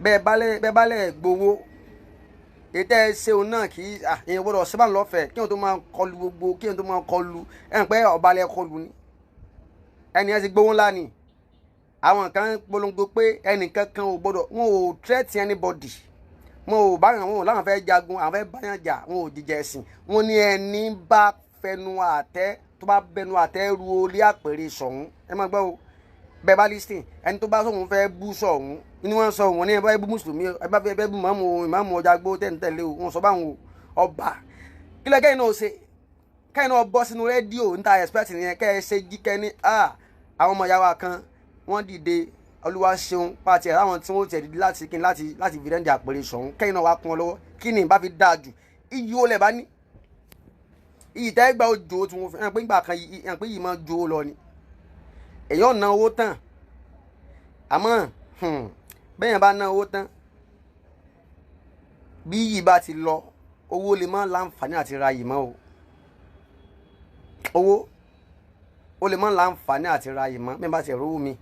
Bẹ́ẹ̀ bá lẹ̀ gbowó ètò ẹ ṣeun náà, kì í èèyàn gbọ́dọ̀ ṣe bá ń lọ́fẹ̀ẹ́ kí wọ́n tó máa kọlu gbogbo, kí wọ́n tó máa kọlu ẹ̀ ń pẹ́ ọba lẹ kọlu ni. Ẹni ẹ ti gbowó ńlá ni. Àwọn kan polongo pé ẹnìkan kan ò gbọ́dọ̀, wọn ò threat anybody, wọn ò bá wọn láwọn fẹ́ jagun, àwọn fẹ́ báyàn jà, wọn ò jìjà ẹ̀sìn. Wọn ní ẹni bá fẹnu àtẹ, tó bá bẹnu àtẹ ru orí àpèrè Ṣọ̀ún, ẹ máa gbọ́ o, bẹ́ẹ̀ bá listing, ẹni tó bá sóhun fẹ́ bú Ṣọ̀ún ni wọ́n sọ wọn ní ẹ bá bú mùsùlùmí, ẹ bá fẹ́ bú màmú ìmáàmù ọjà gbó tẹ̀ǹtẹ̀lé o, wọn sọ báwọn o. Ọba kílẹ̀ kẹ́yìn náà ṣe, kẹ́yìn náà bọ́ sínú rédíò níta expect nìyẹn, kẹ́ ẹ ṣe jíkẹ́ ní àwọn ọmọ ìyá wa kan wọ́n dìde, Olúwa ṣeun pàtì ẹ̀ láwọn tí wọ́n tiẹ̀ dìde láti kí láti láti fi rẹ́ǹdì àpèrè Ṣọ̀ún, kẹ́yìn náà wá kún ọ lọ́wọ́. Kí ni ìbá fi dáa jù? Iyì ó lẹ̀ bá ní iyì tẹ́ gba òjò tí wọ́n fi hàn pé ìgbà kan hàn pé yìí máa jó lọ ni èèyàn ná owó tán. Àmọ́ bẹ́yàn bá ná owó tán, bí yìí bá ti lọ, owó lè má láǹfààní àti ra yìí mọ́ o. Owó ó lè má láǹfààní àti ra yìí mọ́ bí n bá ti rówó mi.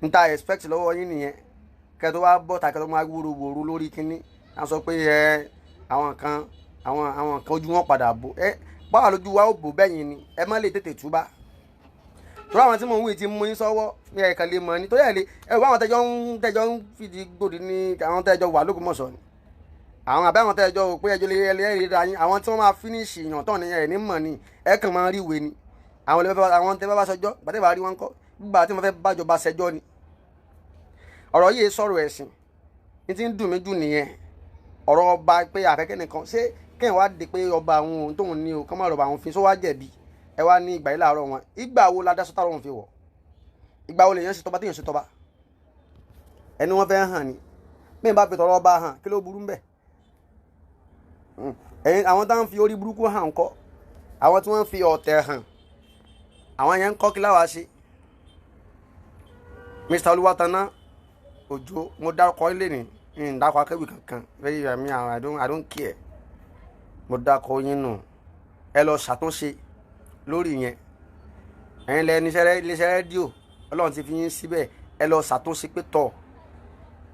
N ta expect lọ́wọ́ yín nìyẹn, kẹ́ tó wá bọ́ ta, kẹ́ tó máa wúro wòro lórí kínní. A sọ pé ẹ àwọn kan àwọn kan ojú wọn padà bò ẹ báwa lójú wa ó bò bẹ́yìn ni ẹ má lè tètè túbà. Torí àwọn tí mò ń wí ti mú yín sọ́wọ́ ní ẹ̀ka lè mọ̀ ni torí ẹ̀ lè ẹ wọ àwọn tẹ́jọ́ ń fìdí gbòdì ní àwọn tẹ́jọ́ wà l'Ógbómọ̀ṣọ́ ni, àwọn àbẹ́ àwọn tẹ́jọ́ pé ẹjọ́ lè ẹ ra yín, àwọn tí wọ́n máa finish yàn tán ni ẹ̀ ní mọ̀ ni, ẹ kàn máa rí ìwé ni. Àwọn lè àwọn tẹ́ bá sọjọ́ gbàtẹ́ bá rí wọn kọ́ gbà tí wọ́n fẹ́ bájọba ṣẹjọ́ ni. Ọ̀rọ̀ yìí sọ̀rọ̀ ẹ̀sìn ní ti ń dùn mí jù nìyẹn. Ọ̀rọ̀ ọba pé àfẹ́kẹ́ nìkan ṣé kéèyàn wá di pé ọba àwọn ohun tóun ní o kọ́ máa rọ̀bà àwọn fi sọ wá jẹ̀bi. Ẹ wá ní ìgbà yìí láàárọ̀ wọn, ìgbà wo la dáṣọ táwọn fi wọ̀? Ìgbà wo lèèyàn ṣe tọba téèyàn ṣe tọba? Ẹni wọ́n fẹ́ hàn ni bẹ́ẹ̀ bá fi tọrọ ọba hàn, kí ló burú ń bẹ̀? Ẹ̀yin àwọn táwọn fi orí burúkú hàn kọ́, àwọn tí wọ́n fi ọ̀tẹ̀ hàn, àwọn yẹn ń kọ́ kí láwa ṣe. Mr. Olúwatanná Òjó, mo dárúkọ ilé ní n dákọ akéwì kankan very, I mean, I don't care. Mo dákọ yín nù, ẹ lọ ṣàtúnṣe lórí yẹn. Ẹ̀yin lẹ níṣẹ́ iléeṣẹ́ rédíò, Ọlọ́run ti fi yín síbẹ̀, ẹ lọ ṣàtúnṣe pé tọ̀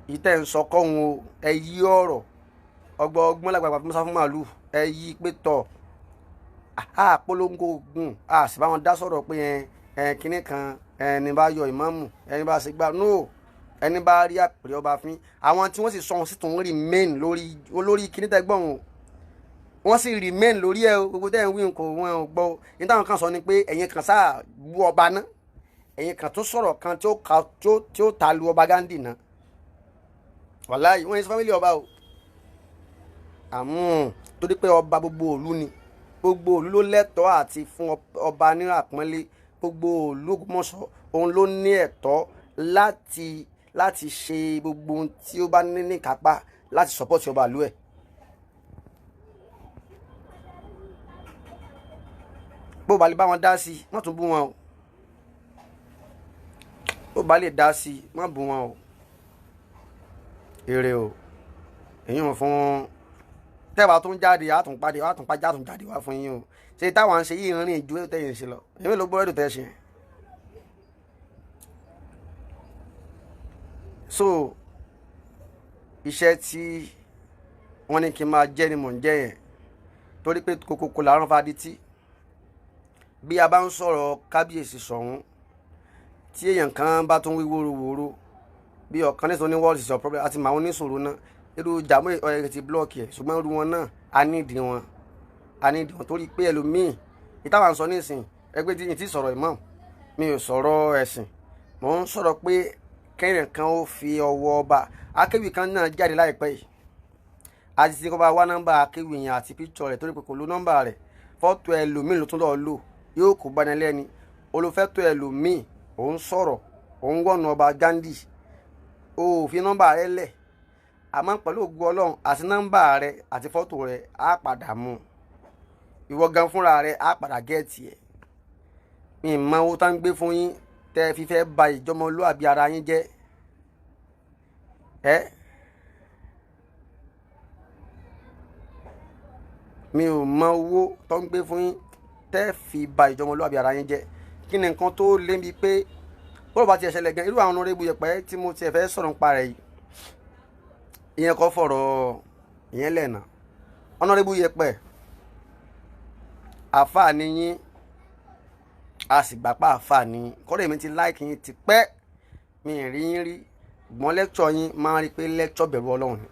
ìtẹ̀ ń sọ kọ́hún o, ẹ yí ọ̀rọ̀ ọgbọ́n ọgbọ́n lágbàgbà fún sáfún màálù, ẹ yí pé tọ̀ a polongo ogun, a sì bá wọn dá sọ̀rọ̀ pé ẹ kinní kan, ẹni bá yọ ìmáàmù, ẹni bá ṣe gbà no, ẹni bá rí àpèrè ọba fín. Àwọn tí wọ́n sì sọ wọn sì tún remain lórí olórí kinní tẹ́gbọ̀n o, wọ́n sì remain lórí ẹ o. Gbogbo tẹ́ ń wí nǹkan wọn ò gbọ́ o. Ní táwọn kan sọ ni pé ẹ̀yin kan sáà bú ọba ná, ẹ̀yin kan tó sọ̀rọ̀ kan tí ó ta lu ọba Gandhi ná. Wàláyé wọ́n yẹn sọ family ọba o, àmú torí pé ọba gbogbo òlu ni, gbogbo òlu ló lẹ́tọ̀ọ́ àti fún ọba ní àpọ́nlé. Gbogbo òlu Ògbómọ̀ṣọ́ òun ló ní ẹ̀tọ́ láti ṣe gbogbo ohun tí ó bá ní kápá láti support ọba ìlú ẹ̀. Bó ba lè bá wọn dá sí i, má tún bú wọn o. Bó ba lè dá sí i, má bú wọn o. Èrè o, èyí wọn fún tẹ́wàá tó ń jáde, àtúnpadì àtúnpájá àtúnjáde wá fún yín o. Ṣe táwọn ń ṣe yìí rìn ju tẹ̀yìn ṣe lọ? Èmi ló gbọ́ rédíò tẹ́ ṣe. So iṣẹ́ tí wọ́n ní kí n máa jẹ́ ni mò ń jẹ́ yẹn, torí pé kókókó làárọ̀ fadití. Bí a bá ń sọ̀rọ̀ kábíyèsí Ṣọ̀ún, tí èèyàn kan bá tún wí wóróworó bí ọ̀kan nítorí ní what is your problem, àti màá oníṣòro náà, irú jàmú ọ̀rẹ́ ti block ẹ̀. Ṣùgbọ́n irú wọn náà, a nídìí wọn, a nídìí wọn, torí pé ẹlòmíì ìtawà ń sọ nísìn ẹgbẹ́ tí ti sọ̀rọ̀ ìmọ̀ mi ò sọ̀rọ̀ ẹ̀sìn, mò ń sọ̀rọ̀ pé kẹ́yìn kan ó fi ọwọ́ ọba. Akéwì kan náà jáde láìpẹ́ yìí, àti tí kò bá wá nọ́mbà akéwì yẹn àti píkṣọ rẹ̀, torí pé kò lo nọ́mbà rẹ̀, fọ́tò ẹlòmíì ló tún lọ́ọ́ lò, yóò kó bani lẹ́ni olùfẹ́tò ẹlòmíì. Òun sọ̀rọ̀, òun wọ̀nà ọba Gandhi, o ò fi nọ́mbà rẹ lẹ̀. Àmọ́ pẹ̀lú ògo Ọlọ́run, àti nọ́mbà rẹ àti fọ́tò rẹ á padà mú ìwọ gan fúnra rẹ, á padà get ẹ̀. Mi mọ owó tá ń gbé fún yín tẹ́ ẹ fi fẹ́ ba ìjọmọlúàbí ara yín jẹ́ ẹ́. Mi ò mọ owó tó ń gbé fún yín tẹ́ ẹ fi ba ìjọmọlúàbí ara yín jẹ́. Kí ni nǹkan tó lé mi pé bọ́lá bá tiẹ̀ ṣẹlẹ̀ gan, irú àwọn honourable yẹpẹ́ tí mo tiẹ̀ fẹ́ sọ̀rọ̀ nípa rẹ̀ yìí? Ìyẹn kọ́ fọ̀rọ̀ ìyẹn lẹ́nà. Honorable Yẹpẹ̀, àfáà ni yín, a sì gbà pa àfáà ni yín. Kọ́dọ̀ èmi ti láìkì yín ti pẹ́, mi ì rí yín rí, gbọ́n lẹ́kṣọ̀ yín máa ń rí pé lẹ́kṣọ̀ bẹ̀rù Ọlọ́run ni.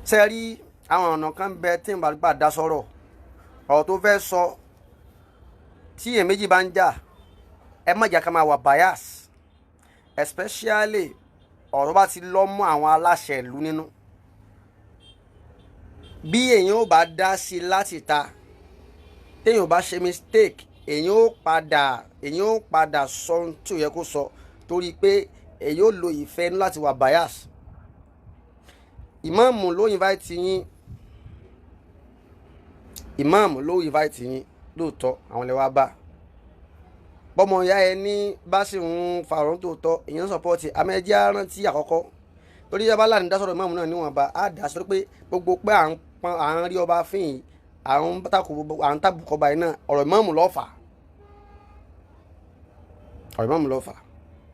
Ṣé ẹ rí àwọn ọ̀nà kan bẹ tí n bá gbà dá sọ̀rọ̀ ọ̀rọ̀ tó fẹ́ sọ tí èèyàn méjì bá ń jà, ẹ má jà ká máa wà bias, especially ọ̀rọ̀ bá ti lọ́ mọ́ àwọn aláṣẹ ìlú nínú. Bí èèyàn ò bá dá sí i láti ta, téèyàn ò bá ṣe mistake, èèyàn ó padà sọ ohun tí ò yẹ kó sọ, torí pé èèyàn ó lo ìfẹ́ inú láti wà bias. Ìmáàmù ló invite yín, ìmáàmù ló invite yín lóòótọ́, àwọn lè wá bá bọ́mọ ìyá ẹ ní bá sì ń fa ọ̀rọ̀ tó tọ́, èèyàn support. Àmọ́ ẹ jẹ́ rántí àkọ́kọ́, torí yaba láàrin dá sọ̀rọ̀ ìmáàmù náà níwọ̀nba á dá sọ pé gbogbo pé à ń pọn à ń rí ọba fín yìí, à ń takò, à ń tàbùkọ̀ báyìí náà, ọ̀rọ̀ ìmáàmù ló fà, ọ̀rọ̀ ìmáàmù ló fà.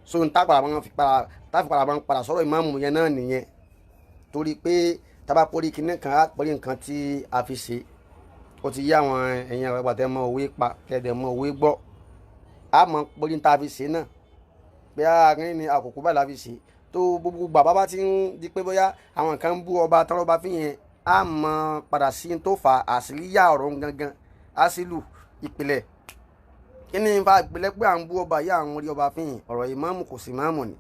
So n tá padà máa fi padà tá fi padà máa padà sọ̀rọ̀ ìmáàmù yẹn náà nìyẹn, torí pé tábà pórí kinní kan á pórí nǹkan tí a fi ṣe. Ó ti yí àwọn ẹ̀yìn àgbàgbà tẹ́ mọ òwe pa, tẹ́ mọ òwe gbọ́, a mọ pórí tá a fi ṣe náà pé àárín ni àkókò báyìí la fi ṣe tó. Gbogbo bàbá bá ti ń di pé bóyá àwọn kan ń bú ọba tán lọ́ba fi yẹn, a mọ padà sí tó fà àṣìlíyà ọ̀rọ̀ gangan, àṣìlù ìpìlẹ̀. Kí ni fa ìpìlẹ̀ pé à ń bú ọba yìí, à ń rí ọba fi yẹn? Ọ̀rọ̀ ìmáàmù kò sí ìmáàmù ni.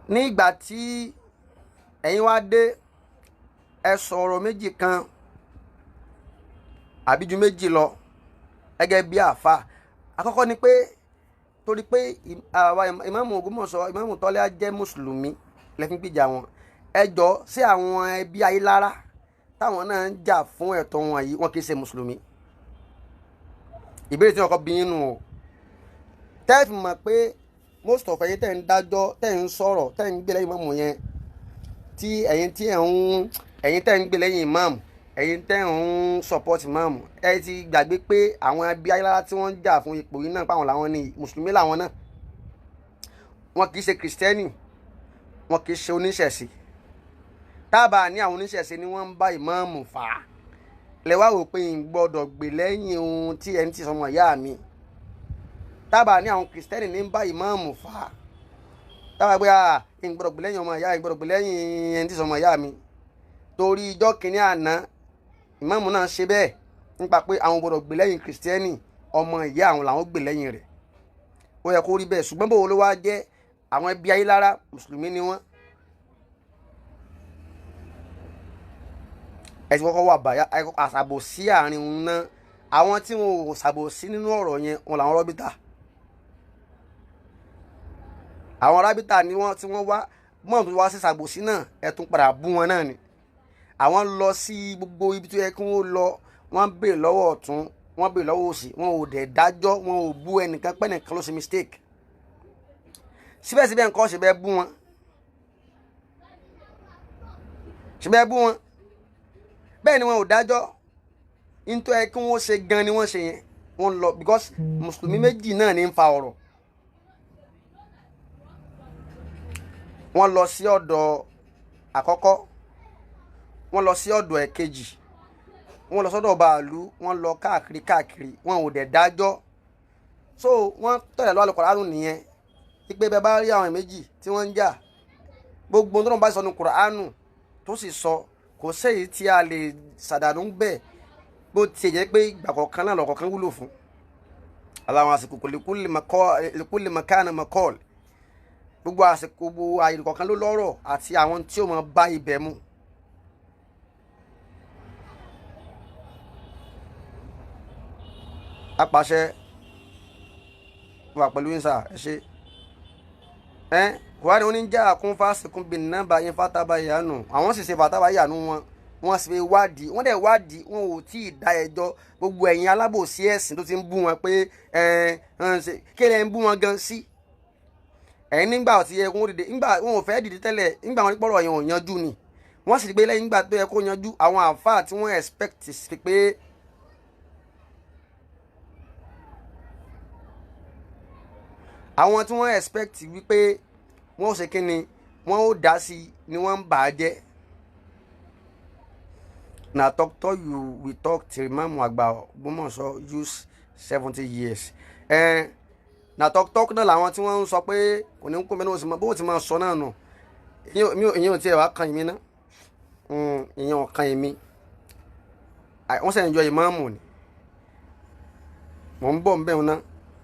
Nígbà tí ẹ̀yin wá dé, ẹ sọ̀rọ̀ méjì kan àbí ju méjì lọ gẹ́gẹ́ bí àáfà. Àkọ́kọ́ ni pé torí pé àwa ìmáàmù Ògbómọ̀ṣọ́, ìmáàmù Tọ́lá jẹ́ mùsùlùmí lẹ́fín gbìjà wọn. Ẹ jọ, sí àwọn ẹbí Ayélára táwọn náà ń jà fún ẹ̀tọ́ wọn yìí, wọn kì í ṣe mùsùlùmí? Ìbéèrè tí wọn kọ́ bí yín nù o, tẹ́ẹ̀fì mọ̀ pé most of ẹ̀yin tẹ́ ń dájọ́, tẹ́ ń sọ̀rọ̀, tẹ́ ń gbé lẹ́yìn ìmáàmù yẹn, tí ẹ̀yin tí ẹ̀ ń ẹ̀yin tẹ́ ń gbé lẹ́yìn ìmáàmù, ẹ̀yin tẹ́ ń support ìmáàmù, ẹ ti gbàgbé pé àwọn ẹbí Ayélára tí wọ́n ń jà fún ipò yìí náà, páwọn làwọn ní mùsùlùmí làwọn náà, wọn kì í ṣe kìrìsìtẹ́nì, wọn kì í ṣe oníṣẹ̀ṣe. Tábà ní àwọn oníṣẹ̀ṣe ni wọ́n ń bá ìmáàmù fà á, lẹ́wà rò pé n gbọ́dọ̀ gbè lẹ́yìn ohun tí ẹni tí sọmọ ìyá mi. Tábà ní àwọn kìrìsìtẹ́nì ní ń bá ìmáàmù fà á, tábà pé n gbọ́dọ̀ gbè lẹ́yìn ọmọ ìyá, n gbọ́dọ̀ gbè lẹ́yìn ẹni tí sọmọ ìyá mi, torí ijọ́ kìíní àná ìmáàmù náà ṣe bẹ́ẹ̀ nípa pé àwọn gbọ́dọ̀ gbè lẹ́yìn kìrìsìtẹ́nì, ọmọ ìyá àwọn làwọn gbè lẹ́yìn rẹ̀. Ó yẹ kó rí bẹ́ẹ̀, ṣùgbọ́n bó ló wá jẹ́ àwọn ẹbí Ayélára mùsùlùmí ni wọ́n? Ẹ ti kọ́kọ́ wà bàyà àṣàbòsí àárín òun náà. Àwọn tí wọn ò ṣàbòsí nínú ọ̀rọ̀ yẹn, wọn làwọn rọ́bìtà. Àwọn rábìtà ni wọ́n tí wọ́n wá mọ́ tó wá sí ṣàbòsí náà, ẹ tún padà bú wọn náà ni. Àwọn lọ sí gbogbo ibi tó yẹ kí wọ́n lọ, wọ́n béèrè lọ́wọ́ ọ̀tún, wọ́n béèrè lọ́wọ́ òsì, wọn ò dẹ̀ dájọ́, wọn ò bú ẹnìkan pẹ́ nìkan ló ṣe mistake. Síbẹ̀síbẹ̀ nǹkan ṣe bẹ́ẹ̀ bú wọn, ṣe bẹ́ẹ̀ bú wọn, bẹ́ẹ̀ ni wọn ò dájọ́. Nítorí ẹ kí wọ́n ṣe gan ni wọ́n ṣe yẹn, wọ́n lọ because mùsùlùmí méjì náà ní ń fa ọ̀rọ̀. Wọ́n lọ sí ọ̀dọ̀ àkọ́kọ́, wọ́n lọ sí ọ̀dọ̀ ẹ̀kejì, wọ́n lọ sọ́dọ̀ bàálù, wọ́n lọ káàkiri káàkiri, wọn ò dẹ̀ dájọ́. So wọ́n tẹ̀lé lọ́wọ́ Al-Kùránì nìyẹn, wípé bẹ́ẹ̀ bá rí àwọn méjì tí wọ́n ń jà, gbogbo tó ń bá sọ ní Kùránì tó sì sọ, kò séyìí tí a lè ṣàdánù bẹ́ẹ̀, bó tiẹ̀ jẹ́ pé ìgbà kọ̀ọ̀kan náà lọ̀kọ̀ọ̀kan wúlò fún aláwọn àsìkò. Kò likulli makana maqal. Gbogbo àsìkò, gbogbo àyè kọ̀ọ̀kan ló lọ́rọ̀ àti àwọn tí ó máa bá ibẹ̀ mu. Apàṣẹ wà pẹ̀lú yín sà, ẹ ṣe ẹ. Kùránì oníjà kún fásikún bí nọ́mbà yín fátàbà yánu, àwọn sì ṣe fátàbà yánu wọn, wọ́n sì fi wádìí, wọ́n dẹ̀ wádìí, wọn ò tí ì dá ẹjọ́. Gbogbo ẹ̀yin alábòsí ẹ̀sìn tó ti ń bú wọn pé ẹ ẹ kí lẹ ń bú wọn gan sí? Ẹ̀yin nígbà tí ẹ kún dìde, nígbà wọn ò fẹ́ dìde tẹ́lẹ̀, nígbà wọn pọ̀rọ̀ yẹn ò yanjú ni wọ́n sì rí pé lẹ́yìn nígbà tó yẹ kó yanjú, àwọn àáfàá tí wọ́n expect sí pé Àwọn tí wọ́n expect wípé wọ́n ò ṣe kí ni wọ́n ó dá sí ni wọ́n ń bà á jẹ́. Na talk talk you we talk till Ìmáàmù Àgbà Ògbómọ̀ṣọ́ use 70 years. Na talk talk náà làwọn tí wọ́n ń sọ pé kò ní kó mẹ́rin oṣù bó ti máa sọ náà nù. Ìyẹn ò tiẹ̀ wá kan èmi ná, ìyẹn ò kan èmi. Wọ́n sẹ̀ ń yọ ìmáàmù ni mò ń bọ̀ ń bẹ̀ wọn ná.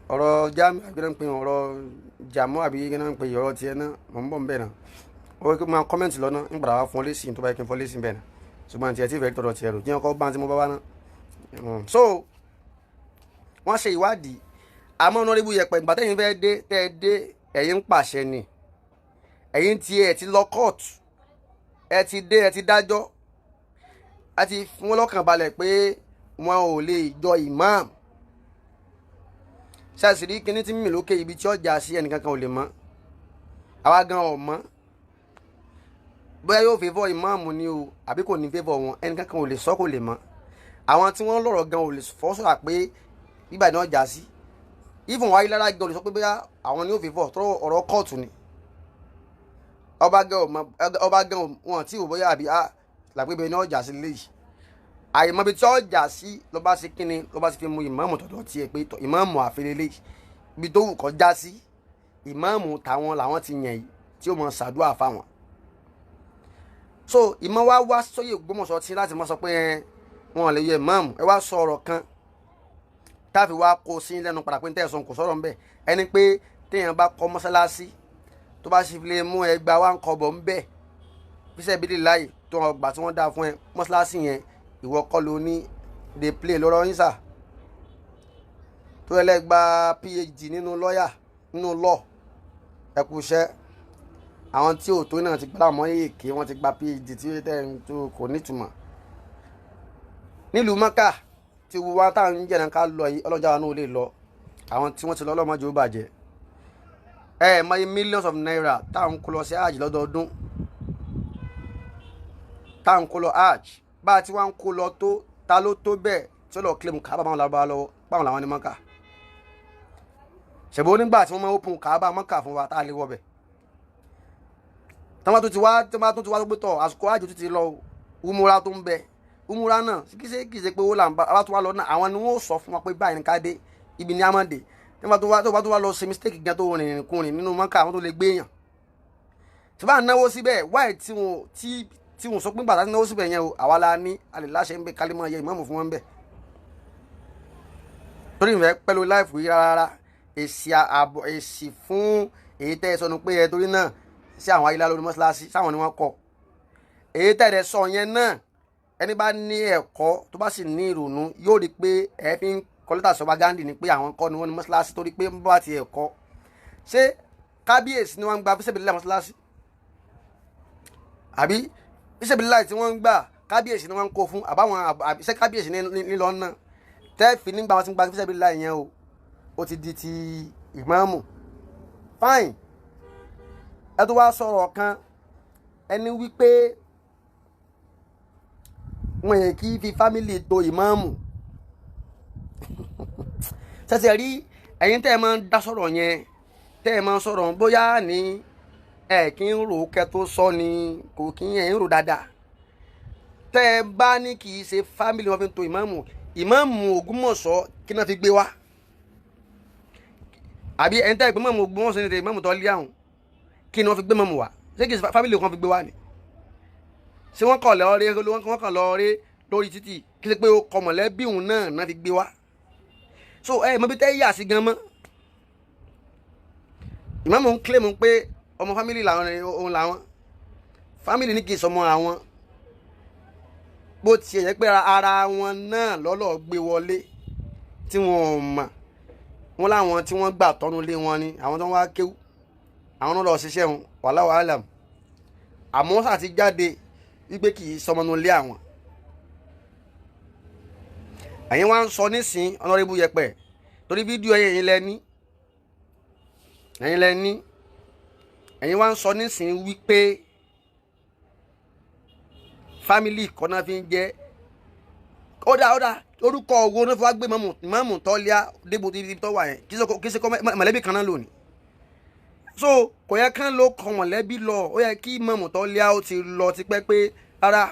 Ọ̀rọ̀ jáàmù àbí náà ń pè, ọ̀rọ̀ jàmú àbí náà ń pè, ọ̀rọ̀ tiẹ̀ náà mò ń bọ̀ ń bẹ̀ náà. Ó máa comment lọ́nà ń padà wá fún ọ lésì tó bá yẹ kí n fọ́ lésì bẹ̀ náà, ṣùgbọ́n tiẹ̀ tí ìfẹ́ tọ̀dọ̀ tiẹ̀ rò kí wọ́n kọ́ bá tí mo bá wá náà. So wọ́n ṣe ìwádìí, àmọ́ Honorable Yẹpẹ̀, ìgbà tẹ́yìn fẹ́ dé, tẹ́ ẹ dé, ẹ̀yin ń pàṣẹ ni. Ẹ̀yin tí ẹ ti lọ court, ẹ ti dé, ẹ ti dájọ́, ẹ ti fún wọn lọ́kàn balẹ̀ pé wọn ò lè jọ imam. Ṣáàṣìrí kíní tí mímì lókè ibi tí ọjà sí, ẹnìkankan ò lè mọ̀, àwa gan ò mọ̀ bóyá yóò favour ìmáàmù ni o àbí kò ní favour wọn. Ẹnìkankan ò lè sọ, kò lè mọ̀. Àwọn tí wọ́n lọ́rọ̀ gan ò lè fọ́ sọ̀rọ̀ pé bíbà ní ọjà sí. Even wáyé lára gan ò lè sọ pé bóyá àwọn ni yóò favour tó. Ọ̀rọ̀ kóòtù ni. Ọba gan ọmọ, ọba gan wọn tí ò bóyá àbí á làpébẹ ní ọjà sí léyìí. Àìmọbi tí ọjà sí ló bá ṣe kíni, ló bá ṣe fi mu ìmáàmù tọ̀dọ̀ tiẹ̀ pé ìmáàmù àfẹlẹ́lẹ́ ibi tó wù kọjá sí, ìmáàmù tàwọn làwọn ti yàn yìí tí ó mọ ṣàdúrà fáwọn. So ìmọ̀ wá wá sóyè Ògbómọ̀ṣọ́ tí láti mọ̀ sọ pé wọn lè yọ ìmáàmù. Ẹ wá sọ ọ̀rọ̀ kan táàfin wá kó sí lẹ́nu padà pé tẹ̀sán kò sọ̀rọ̀ ńbẹ̀. Ẹni pé téèyàn bá kọ́ mọ́sálásí, tó bá sì fi lè mú ẹgbàá wá ń kọ́ bọ̀ ńbẹ̀ fíṣẹ́ ìbílẹ̀ láì tó ọgbà tí wọ́n dá fún ẹ, mọ́sálásí yẹn ìwọ kọ́ ló ní. Dey play lọ́rọ́ yín sà tó ẹlẹ́gba PhD nínú lọ́yà, nínú law. Ẹ kú iṣẹ́. Àwọn tí ò tó náà ti gbá mọ́ èké, wọ́n ti gba PhD tí ó tẹ̀ tó kò nítumọ̀ nílùú Mọ́kà tí wọ́n wá táwọn ń jẹ̀nà ká lọ yìí. Ọlọ́jà wa náà ò lè lọ. Àwọn tí wọ́n ti lọ, ọlọ́mọdé ó bàjẹ́. Ẹ mọye millions of naira táwọn kó lọ sí hajj lọ́dọọdún, táwọn kó lọ hajj. Bá a ti wá ń kó lọ tó, ta ló tó bẹ́ẹ̀ tí ó lọ claim Kaaba báwọn lárúbáwá lọ́wọ́, báwọn làwọn ní Mọ́kà? Ṣèbó nígbà tí wọ́n máa open Kaaba Mọ́kà fún wa tá a lè wọ bẹ̀, tọ́wọ́n tó ti wá, tọ́wọ́n tó ti wá tó gbé tọ̀, àsìkò hajj tó ti lọ, umura tó ń bẹ, umura náà kì í ṣe pé owó là ń bá tó wá lọ náà. Àwọn ni wọ́n sọ fún wa pé báyìí ní ká dé ibi ní amọ̀dé. Tí wọ́n tó wá lọ ṣe mistake gan, tó rìnrìn kùnrin nínú Mọ́kà, àwọn tó lè gbé èèyàn tí bá náwó síbẹ̀ wáyé tí wọ́n sọ pé gbàtà náwó síbẹ̀ yẹn o, àwa la ní alẹ́ láṣẹ ń bẹ kálímọ̀ yẹ ìmáàmù fún wọn bẹ̀. Torí ìfẹ́ pẹ̀lú láìfù yìí rárá, èsì àbọ̀ èsì fún èyí tẹ́ ẹ sọnù pé ẹ torí náà sí àwọn ayélujára lórí mọ́ṣáláṣí sáwọn ni wọ́n kọ́ èyí tẹ́ ẹ sọ yẹn náà. Ẹni bá ní ẹ̀kọ́, tó bá sì ní ìrònú, yóò rí i pé ẹ fi ń kọ lẹ́tà sọba Gandhi ni pé àwọn kọ́ ni wọ́n ní mọ́ṣáláṣí, torí pé ń bá ti ẹ̀kọ́ ṣé kábíyèsí ni wọ́n ń gba fíṣẹ̀bìlì mọ́ṣáláṣí àbí fíṣẹ̀bìlì tí wọ́n ń gbà, kábíyèsí ni wọ́n ń kó fún àbáwọn ṣé kábíyèsí nílọ náà tẹ́ẹ̀fì nígbà wọn ti ń gba fíṣẹ̀bìlì yẹn o, ó ti di ti ìmáàmù. Fine. Ẹ tó wá sọ̀rọ̀ kan, ẹni wípé wọn yẹ kí fi family to ìmáàmù. Ṣẹ̀ṣẹ̀ rí ẹ̀yin tẹ́ ẹ máa ń dá sọ̀rọ̀ yẹn, tẹ́ ẹ máa ń sọ̀rọ̀ bóyá ní ẹ kí ń rò kẹ́ tó sọ ni, kò kí ẹ̀ ń rò dáadáa. Tẹ́ ẹ bá ní kì í ṣe family wọn fi ń to ìmáàmù, ìmáàmù Ògbómọ̀ṣọ́ kí náà fi gbé wá? Àbí ẹni tẹ́ ẹ pé ìmáàmù Ògbómọ̀ṣọ́ ní ìmáàmù tó lé àwọn, kí ni wọ́n fi gbé ìmáàmù wá? Ṣé kì í ṣe family kan fi gbé wá ni? Ṣé wọ́n kàn lọ rí, wọ́n kàn lọ rí lórí títì? Kí ṣe pé ó kọ mọ̀lẹ́bí òun náà náà fi gbé wá? So ẹ mọ bí tẹ́ yà sí gan mọ́. Ìmáàmù ń claim pé ọmọ family làwọn, òun làwọn family ní kì í sọmọ àwọn. Bó tiẹ̀ yẹ pé ara wọn náà lọ́lọ́ gbé wọlé tí wọn ò mọ̀ wọn láwọn tí wọ́n gbà tọ́nu lé wọn ni àwọn tó ń wá kéwú, àwọn náà lọ ṣiṣẹ́ wọn, wallahu alam. Àmọ́ wọ́n sà ti jáde wípé kì í sọmọnú lé àwọn. Ẹ̀yin wá ń sọ nísìn, Honorable Yẹpẹ̀, torí fídíò ẹ̀yin lẹ ní, ẹ̀yin lẹ ní. Ẹ̀yin wá ń sọ nísìn wípé family kọ́nà fi ń jẹ́. Ó dá orúkọ owó ní fi wá gbé mọ́mù tọ́líà débò ibi tó wà yẹn? Kì í ṣe kọ́ mọ̀lẹ́bí kan náà lónìí. So kò yẹ kán ló kọ mọ̀lẹ́bí lọ, ó yẹ kí mọ̀mù tó lé ó ti lọ tipẹ́ pé rárá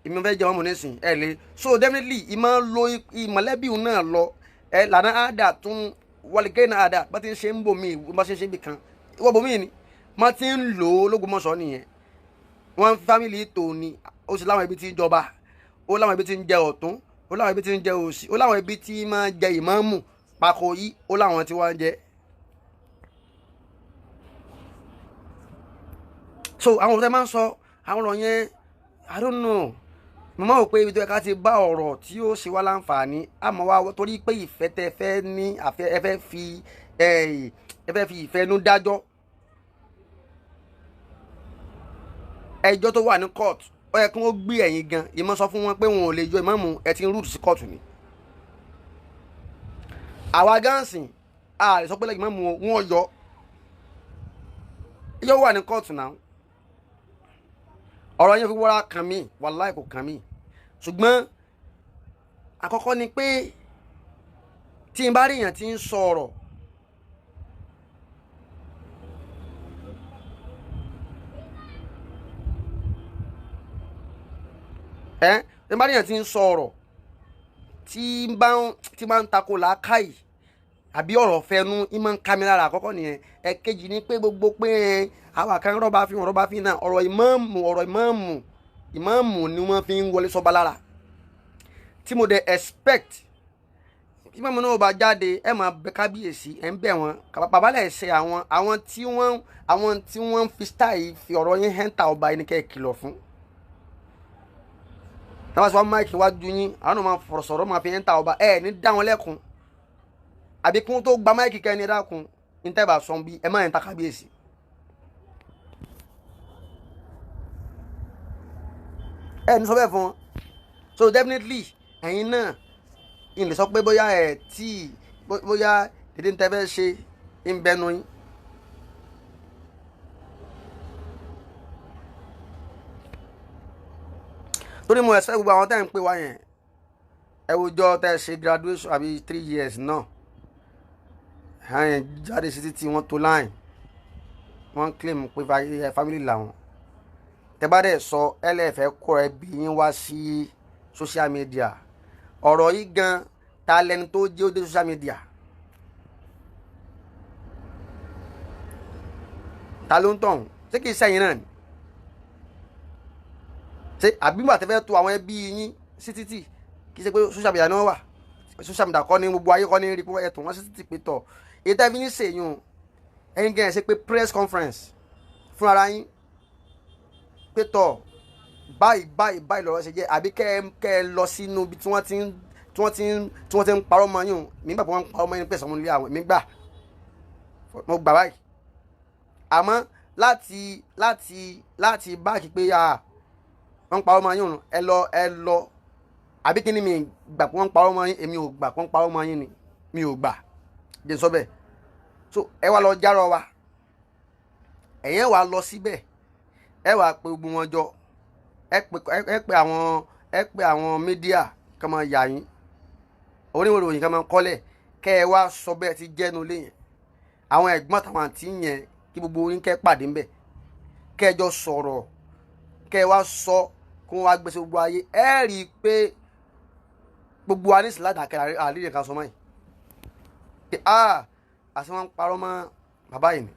èmi fẹ́ jẹ mọ̀mù nísìn ẹ̀ lé. So definitely ìmọ̀ lo ìmọ̀lẹ́bí òun náà lọ ẹ lànà àdà tún wọlé náà àdà bá ti ń ṣe ń bò mí bá ṣe ń ṣe ibì kan ìwọ bò mí ni wọ́n ti ń lò ó l'Ógbómọ̀ṣọ́ nìyẹn. Wọ́n fámìlì tó ni ó sì láwọn ibi tí ń jọba, ó láwọn ibi tí ń jẹ ọ̀tún, ó láwọn ibi tí ń jẹ òsì, ó láwọn ibi tí máa jẹ ìmáàmù pàkó yìí, ó láwọn tí wọ́n ń jẹ. So àwọn ọ̀rọ̀ tẹ́ máa ń sọ àwọn ọ̀rọ̀ yẹn I don't know, mo máa wò pé ibi tó yẹ ká ti bá ọ̀rọ̀ tí ó ṣe wá láǹfààní àmọ́ wá torí pé ìfẹ́ tẹ́ fẹ́ ní ẹ fẹ́ fi ìfẹ́ nú dájọ́ ẹjọ́ tó wà ní court. Ó yẹ kí wọ́n gbé ẹ̀yìn gan ìmọ̀ sọ fún wọn pé wọn ò lè yọ ìmáàmù ẹ ti ń rúùtù sí court ni. Àwa gánsìn a lè sọ pé lẹ́yìn ìmáàmù wọn yọ ẹjọ́ wà ní court náà. Ọ̀rọ̀ yẹn fi wọ́ra kàn mí, wàláì kò kàn mí. Ṣùgbọ́n àkọ́kọ́ ni pé tí n bá rí èèyàn tí ń sọ ọ̀rọ̀ tí n bá rí èèyàn tí ń sọ ọ̀rọ̀ tí bá ń tako làákàyè àbí ọ̀rọ̀ fẹnu í máa ń ká mi lára. Àkọ́kọ́ nìyẹn. Ẹ̀kejì ni pé gbogbo pé àwọn kan rọ́bà fi hàn rọ́bà fi náà ọ̀rọ̀ ìmáàmù ọ̀rọ̀ ìmáàmù ìmáàmù ni wọ́n fi ń wọlé sọ́ba lára tí mo dẹ̀ expect tí ìmáàmù náà bá jáde ẹ máa bẹ kábíyèsí ẹ ń bẹ̀ wọ́n bàbá lẹ̀ ṣe àwọn tí wọ́n fi style fi ọ̀rọ̀ yín hẹ́ńtà ọba yín kẹ́ ẹ kìlọ̀ fún. Táwọn sọ máìkì wájú yín àwọn náà máa fọ̀rọ̀ sọ̀rọ̀ máa fi hẹ́ńtà ọba ẹ ní dá wọn lẹ́kun àbí kí wọ́n tó gba máìkì kẹ́ni dákun ní tẹ́ bá sọ bí ẹ má hẹ́ńtà kábíyèsí. Ẹ ní sọ bẹ́ẹ̀ fún wọn. So definitely ẹ̀yin náà n lè sọ pé bóyá ẹ̀ tí bóyá dédé ń tẹ́ fẹ́ ṣe ń bẹnu yín. Torí mo ẹ̀sẹ̀ gbogbo àwọn tẹ́ ń pè wá yẹn ẹ wùjọ tẹ́ ṣe graduation àbí 3 years náà ẹ̀yìn jáde sí títí wọ́n tó line wọ́n claim pé family làwọn. Tẹ́ bá dẹ̀ sọ ẹlẹ́fẹ̀ẹ́ kó ẹbí yín wá sí social media ọ̀rọ̀ yìí gan ta lẹni tó jẹ́ ó dé social media ta ló ń tọ̀hún ṣé kìí sẹ́yìn náà ni ṣé àbígbà tẹ́ fẹ́ tó àwọn ẹbí yín sí títì kìí ṣe pé social media náà wà social media kọ́ ní gbogbo ayé kọ́ ní rí pé ẹ̀tọ́ wọn sí títì pé tọ̀ èyí tẹ́ fi ń ṣèyún ẹ̀yin gan ẹ̀ ṣe pé press conference fún ara yín pé tọ̀ báyìí báyìí báyìí lọ́rọ̀ ṣe jẹ́ àbí kẹ́ ẹ lọ sínú ibi tí wọ́n ti ń parọ́ mọ́ yín o. Mi gbà pé wọ́n ń parọ́ mọ́ yín pẹ̀sẹ̀ wọn lé àwọn mi gbà mo gbà báyìí. Àmọ́ láti báàkì pé wọ́n ń parọ́ mọ́ yín o ẹ lọ àbí kí ni mi gbà pé wọ́n ń parọ́ mọ́ yín èmi ò gbà pé wọ́n ń parọ́ mọ́ yín ni mi ò gbà jẹ́ sọ bẹ́ẹ̀. So ẹ wá lọ járọ wa ẹ̀yẹn wá lọ síbẹ̀ ẹ wá pe gbogbo wọn jọ ẹ pè àwọn mídíà kàn máa yà yín oníwòròyìn kàn máa kọ́lẹ̀ kẹ́ ẹ wá sọ bẹ́ẹ̀ ti jẹ́nu lé yẹn àwọn ẹ̀gbọ́n àtàwọn àǹtí yẹn kí gbogbo yín kẹ́ pàdé ńbẹ̀ kẹ́ ẹ jọ sọ̀rọ̀ kẹ́ ẹ wá sọ kí wọ́n wá gbèsè gbogbo ayé ẹ rí i pé gbogbo wa ní ìsìláàdà kẹ́ àlè kan sọ mọ́ yìí pé a àti wọn ń parọ́ mọ́ bàbá yìí ni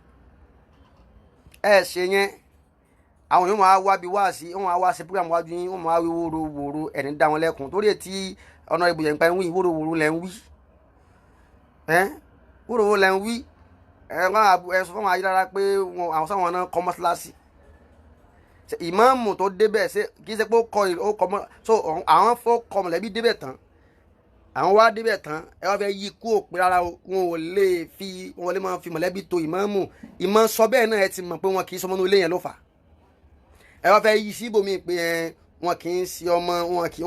ẹ ṣe yẹn àwọn yóò máa wá bí wá sí wọn máa wá sí program wájú yín wọn máa wí wóró wòró ẹni dá wọn lẹ́kùn torí etí ọ̀nà ibùyẹ̀ nípa ń wí wóró wòró lẹ́ ń wí ẹ́ wóró wòró lẹ́ ń wí ẹ wọn ẹ sọ fún àwọn ayélujára pé àwọn sáwọn náà kọ́ mọ́ṣáláṣí ìmáàmù tó débẹ̀ ṣe kì í ṣe pé ó kọ ó kọ mọ́ so àwọn fọ́ kọ mọ̀lẹ́bí débẹ̀ tán àwọn wá débẹ̀ tán ẹ wá fẹ́ yí kú òpin rárá wọn ò lè fi wọn lè máa fi mọ̀lẹ́bí to ìmáàmù ìmọ̀ sọ bẹ́ẹ̀ náà ẹ ti mọ̀ pé wọn kì í sọmọ́nú ilé yẹn ló fà á ẹ wá fẹ́ yí síbòmí pé ẹ wọn kì í ṣe ọmọ wọn kì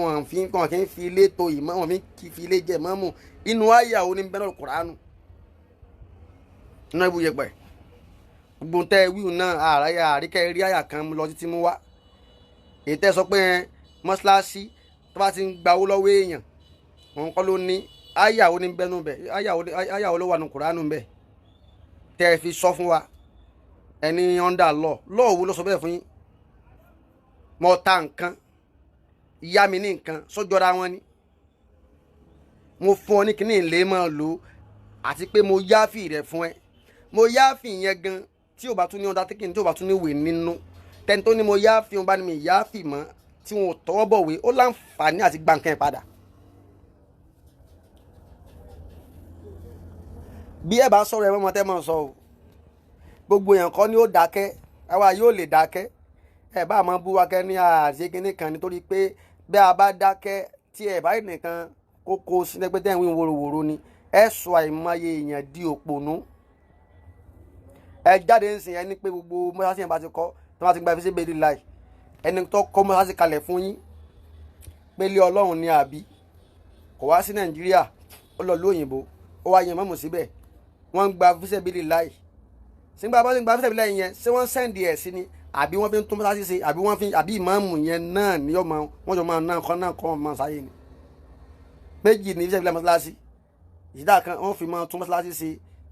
í fi ilé to ìmọ̀ wọn kì í fi ilé jẹ mọ́mù inú àyà òní bẹ́ẹ̀ náà Kùránù iná ibú yẹpẹ̀ gbogbo tẹ wíwù náà àráyà àríkẹ́ rí àyà kan lọ títí mú wá èyí tẹ́ sọ pé mọ́ṣáláṣí tó bá ti ń gba owó lọ́wọ́ èèyàn òun kọ́ ló ní àyà òní bẹ́ẹ̀ nù bẹ́ẹ̀ àyà òní ló wà nù Kùránù bẹ́ẹ̀ tẹ́ fi sọ fún wa. Ẹni under law, law wo ló sọ bẹ́ẹ̀ fún yín? Mo ta nǹkan, ìyá mi ní nǹkan sọ́jọ́ra wọn ni. Mo fún ọ ní kíní ìlé máa lò ó, àti pé mo yáfì rẹ̀ fún ẹ. Mo yáfì yẹn gan tí ò bá tún ní undertaking, tí ò bá tún ní ìwé nínú, tẹni tó ní mo yáfì wọn bá ní mi yáfì mọ́, tí wọn ò tọwọ́ bọ̀wé, ó láǹfààní àti gba nǹkan ẹ̀ padà. Bí ẹ bá sọ̀rọ̀ ẹ mọ́ tẹ́ mọ́ sọ o. Gbogbo èèyàn kọ́ ni ó dákẹ́, àwa yóò lè dákẹ́. Ẹ bá máa bú wa kẹ́ ní àṣẹ kínní kan, nítorí pé bí a bá dákẹ́ tí ẹ bá nìkan kókó sílẹ̀ pé tẹ́ ń wí wòrowòro ni, ẹ sọ àìmọye èèyàn di òpònú. Ẹ jáde ń sìn ẹni pé gbogbo mọ́ṣáláṣí yẹn bá ti kọ́, tí wọ́n ti gba ìfisẹ́ bẹ́ẹ̀ láì, ẹni tó kọ́ mọ́ṣáláṣí kalẹ̀ fún yín pé ilé Ọlọ́run ni àbí, kò wá sí Nàìjíríà, ó lọ lóyìnbó, ó wá yan mọ́mù síbẹ̀, wọ́n ń gba ìfisẹ́ bẹ́ẹ̀ láì. Sígbà bá ti gba ìfisẹ́ bẹ́ẹ̀ láì yẹn, ṣé wọ́n sẹ́ǹdì ẹ̀ sí ni, àbí wọ́n fi ń tún mọ́ṣáláṣí ṣe, àbí wọ́n fi, àbí ìmáàmù yẹn náà ni ọmọ wọ́n jọ máa náà kọ́ náà kọ́ máa sáyé ni. Méjì ní ìfisẹ́ bẹ́ẹ̀ láì mọ́ṣáláṣí, ìdá kan wọ́n fi máa tún mọ́ṣáláṣí ṣe,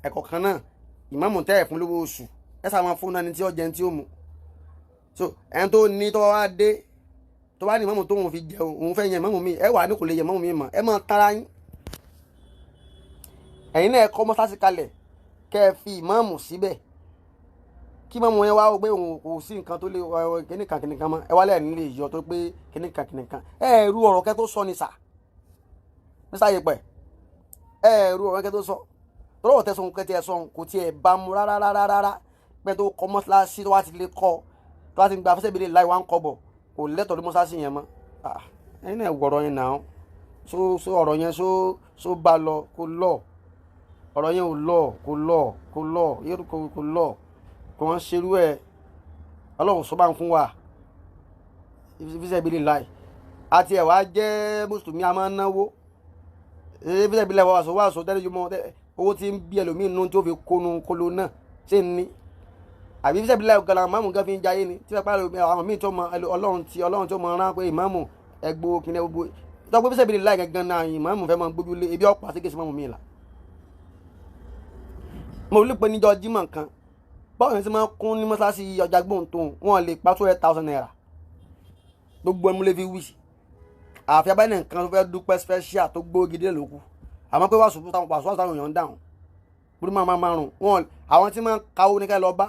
ẹ̀kọ́ kan náà ìmáàmù tẹ́ ẹ̀ fún lówó oṣù, ẹ sáà máa fún náà ní tí ó jẹun tí ó mu. So ẹni tó ní tó wá dé tó bá ní ìmáàmù tó òun fi jẹun, òun fẹ́ yan ìmáàmù mi, ẹ wà ní kò lè yan ìmáàmù mi mọ́, ẹ máa tara yín. Ẹ̀yin náà ẹ kọ́ mọ́ṣáláṣí kalẹ̀ kẹ́ ẹ fi ìmáàmù síbẹ̀, kí ìmáàmù yẹn wá wò pé òun kò sí nǹkan tó lè kíníkan kíníkan mọ́, ẹ wá lẹ́ẹ̀ nílé yọ tó pé kíníkan kíníkan. Ẹ rú ọ̀rọ̀ kẹ́ tó sọ ni sà, Mr. Yepẹ̀, ẹ rú ọ̀rọ̀ kẹ́ tó sọ. Tọ́lọ́wọ́ tẹ̀sán kẹ́ tiẹ̀ sọ kò tiẹ̀ bá mu rárá rárá rárá. Pé tó kọ́ mọ́ṣáláṣí tó wá ti lè kọ́, tó wá ti gba afẹ́sẹ́ ìbílẹ̀ láì wá ń kọ́ bọ̀, kò lẹ́tọ̀ọ́ ní mọ́ṣáláṣí yẹn mọ́. Ẹ̀yin náà wọ̀rọ̀ yẹn náà, so ọ̀rọ̀ yẹn so bá lọ, kò lọ. Ọ̀rọ̀ yẹn ò lọ, kò lọ, kò lọ, yẹ́rù kò lọ, kò wọ́n ṣerú ẹ̀. Ọlọ́run sọ bá ń fún wa ìfisẹ́ ìbílẹ̀ láì. Àti ẹ̀ wá jẹ́ mùsùlùmí, a máa ń náwó. Ìfisẹ́ ìbílẹ̀ wàásù wàásù tẹ́lẹ̀ jùmọ̀ owó tí ń bí ẹlòmíín nú tí ó fi kónú kóló náà ṣé ń ní. Àbí ìfisẹ́ ìbílẹ̀ gan la ìmáàmù gan fi ń jayé ni, tí wọ́n pa àwọn míì tó mọ Ọlọ́run tí Ọlọ́run tó mọ rán pé ìmáàmù ẹgbó kìnìún gbogbo tọ́pẹ́ ìfisẹ́ ìbílẹ̀ láì gangan náà ìmáàmù fẹ́ máa gbójú lé ebi ọ̀pá sí kèsì máàmù mi là. Mo rí pé níjọ́ Jímọ̀ kan báwo ni ti máa kún ní mọ́ṣáláṣí ọjà gbóǹtòun, wọn lè pa 200,000 naira gbogbo ẹmu lè fi wí. Àfi abáyé nìkan tó fẹ́ dúpẹ́ special tó gbó gidi lóku, àmọ́ pé wàásù táwọn wàásù táwọn èèyàn ń dáhùn búrú máa márùn wọn, àwọn tí máa ń kawó ní ká lọ bá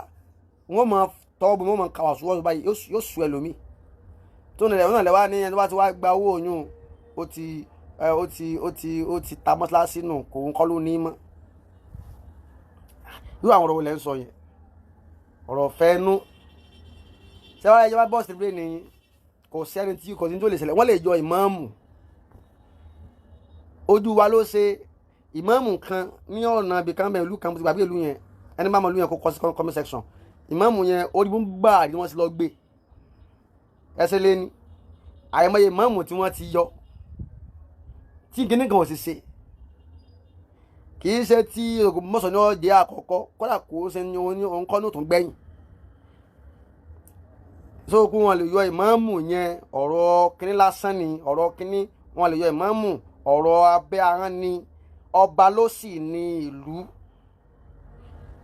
wọn máa tọwọ́ bọ̀, wọn máa ka wàásù wọ́n báyìí yóò sùn ẹlòmíì tó nílẹ̀ wọn náà lẹ́wà ní ẹni tó bá ti wá gba owó oyún, ó ti ta mọ́ṣáláṣí nù, kò ń kọ́ ló ní mọ́. Irú àwọn ọ̀rọ̀ wo lẹ́ ń sọ yẹn? Ọ̀rọ̀ fẹ́nu ṣé wàá ẹjọ́ bá bọ́ọ̀sì rẹ̀ ni, kò sẹ́ni tí kò sí tó lè ṣẹlẹ̀. Wọ́n lè yọ ìmáàmù, ojú wa ló ṣe ìmáàmù kan ní ọ̀nà ibì kan bẹ́ẹ̀, ìlú kan mo ti gbàgbé ìlú yẹn, ẹni bá mọ ìlú yẹn kó kọ sí comment section. Ìmáàmù yẹn orí bó ń gbà ní wọ́n ti lọ gbé ẹsẹ̀ lé ní àìmọye ìmáàmù tí wọ́n ti yọ tí kíní kan ò sì ṣe. Kì í ṣe tí Ògbómọ̀ṣọ́ ní ọ̀jẹ̀ àkọ́kọ́, kódà kò ṣe ní òun kọ́ ní òtún gbẹ̀yìn. So kí wọ́n lè yọ ìmáàmù yẹn, ọ̀rọ̀ kíní lásán ni, ọ̀rọ̀ kíní wọ́n lè yọ ìmáàmù, ọ̀rọ̀ abẹ́ ahọ́n ni. Ọba ló sì ní ìlú,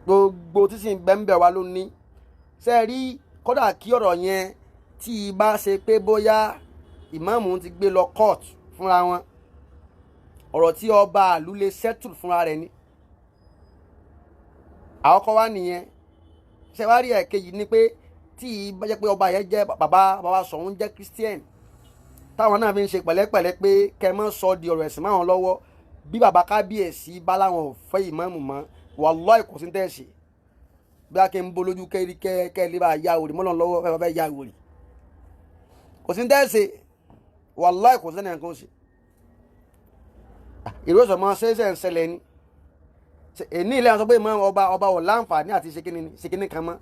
gbogbo tí sì ń bẹ́ńbẹ́ wa ló ní. Ṣé rí kódà kí ọ̀rọ̀ yẹn tí ì bá ṣe pé bóyá ìmáàmù ti gbé lọ court fúnra wọn, ọ̀rọ̀ tí ọba àlú lè settle fúnra rẹ̀ ni. Àkọ́kọ́ wá nìyẹn. Ṣé wá rí ẹ̀kejì ni pé tí ì bá jẹ́ pé ọba yẹn jẹ́ bàbá Ṣọ̀ún jẹ́ Christian, táwọn náà fi ń ṣe pẹ̀lẹ́pẹ̀lẹ́ pé kẹ́ mọ́ sọ di ọ̀rọ̀ ẹ̀sìn máwọn lọ́wọ́, bí bàbá kábíyèsí bá láwọn ò fẹ́ ìmáàmù mọ́, wàláhì kò sí tẹ̀sí. Bí a kì í bolójú kẹ́rí kẹ́ lè bá ya òrì mọ́lọ́ lọ́wọ́ fẹ́ fẹ́ ya òrì, kò sí tẹ̀sí, wàláhì kò sí ẹnì kan ṣe. Ìró ìsọ̀mọ́ ṣẹ̀ṣẹ̀ ń ṣẹlẹ̀ ni. Èní ilé àwọn sọ pé ìmọ̀ ọba ò láǹfààní àti ṣe kíní kan mọ́.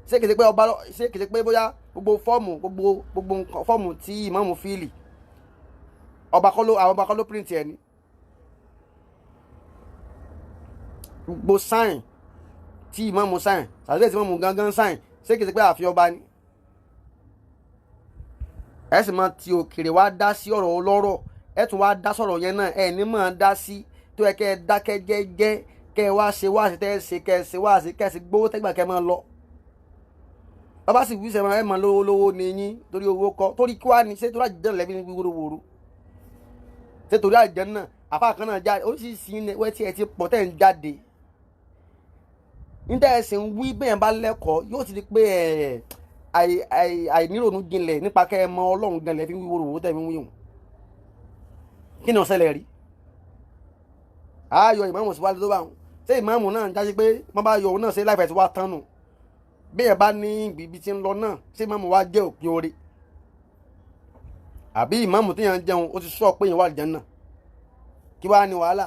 Ṣé kìí ṣe pé ọba, ṣé kìí ṣe pé bóyá gbogbo fọ́ọ̀mù, gbogbo fọ́ọ̀mù tí ìmáàmù fíìlì, ọba kọ́ ló, àwọn ọba kọ́ ló píríǹtì ẹ̀ ni. Gbogbo sáìn tí ìmáàmù sáìn, sàdúrà tí ìmáàmù gángan sáìn, ṣé kìí ṣe pé àfi ọba ni. Ẹ sì máa ti òkèrè wá dá sí ọ̀rọ̀ ọlọ́rọ̀, ẹ tún wá dá sọ̀rọ̀ yẹn náà, ẹ ní máa dá sí tó yẹ kẹ́ ẹ dákẹ́ jẹ́jẹ́, kẹ́ ẹ wá ṣe wáṣe tẹ́ ẹ ṣe, kẹ́ ẹ ṣe wáṣe, kẹ́ ẹ sì gbówó tẹ́gbà kẹ́ ẹ máa lọ. Bàbá sì wí sẹ́wọ̀n ẹ̀ mọ̀ lówó lówó ni yín torí owó kọ́ torí kí wàá ní ṣé torí àjẹ́ lẹ́bí ní wúrúwúrú ṣé torí àjẹ́ náà àfa kan náà jáde oríṣiríṣi ní wẹ́ tí ẹ ti pọ̀ tẹ́ ń jáde níta ẹ̀sìn wí bẹ́ẹ̀ bá lẹ́kọ̀ọ́ yóò ti di pé àìnírònú jinlẹ̀ nípa kẹ́ ẹ mọ Ọlọ́run gan lẹ́fi wúrúwúrú tẹ́ fi ń wí hùn. Kí ni ó ṣẹlẹ̀ rí? Ayọ̀ ìmáàmù síwájú tó bá wọn ṣé ìmáàmù náà ń jáde pé wọ́n bá yọ òun náà ṣe láìpẹ́ tí wàá tán nù bí ẹ bá ní ibi tí ń lọ náà ṣé ìmáàmù wa jẹ́ òpin oore àbí ìmáàmù tí yẹn ń jẹun ó ti sọ pé yẹn wà lìjẹun náà kí wàá ní wàhálà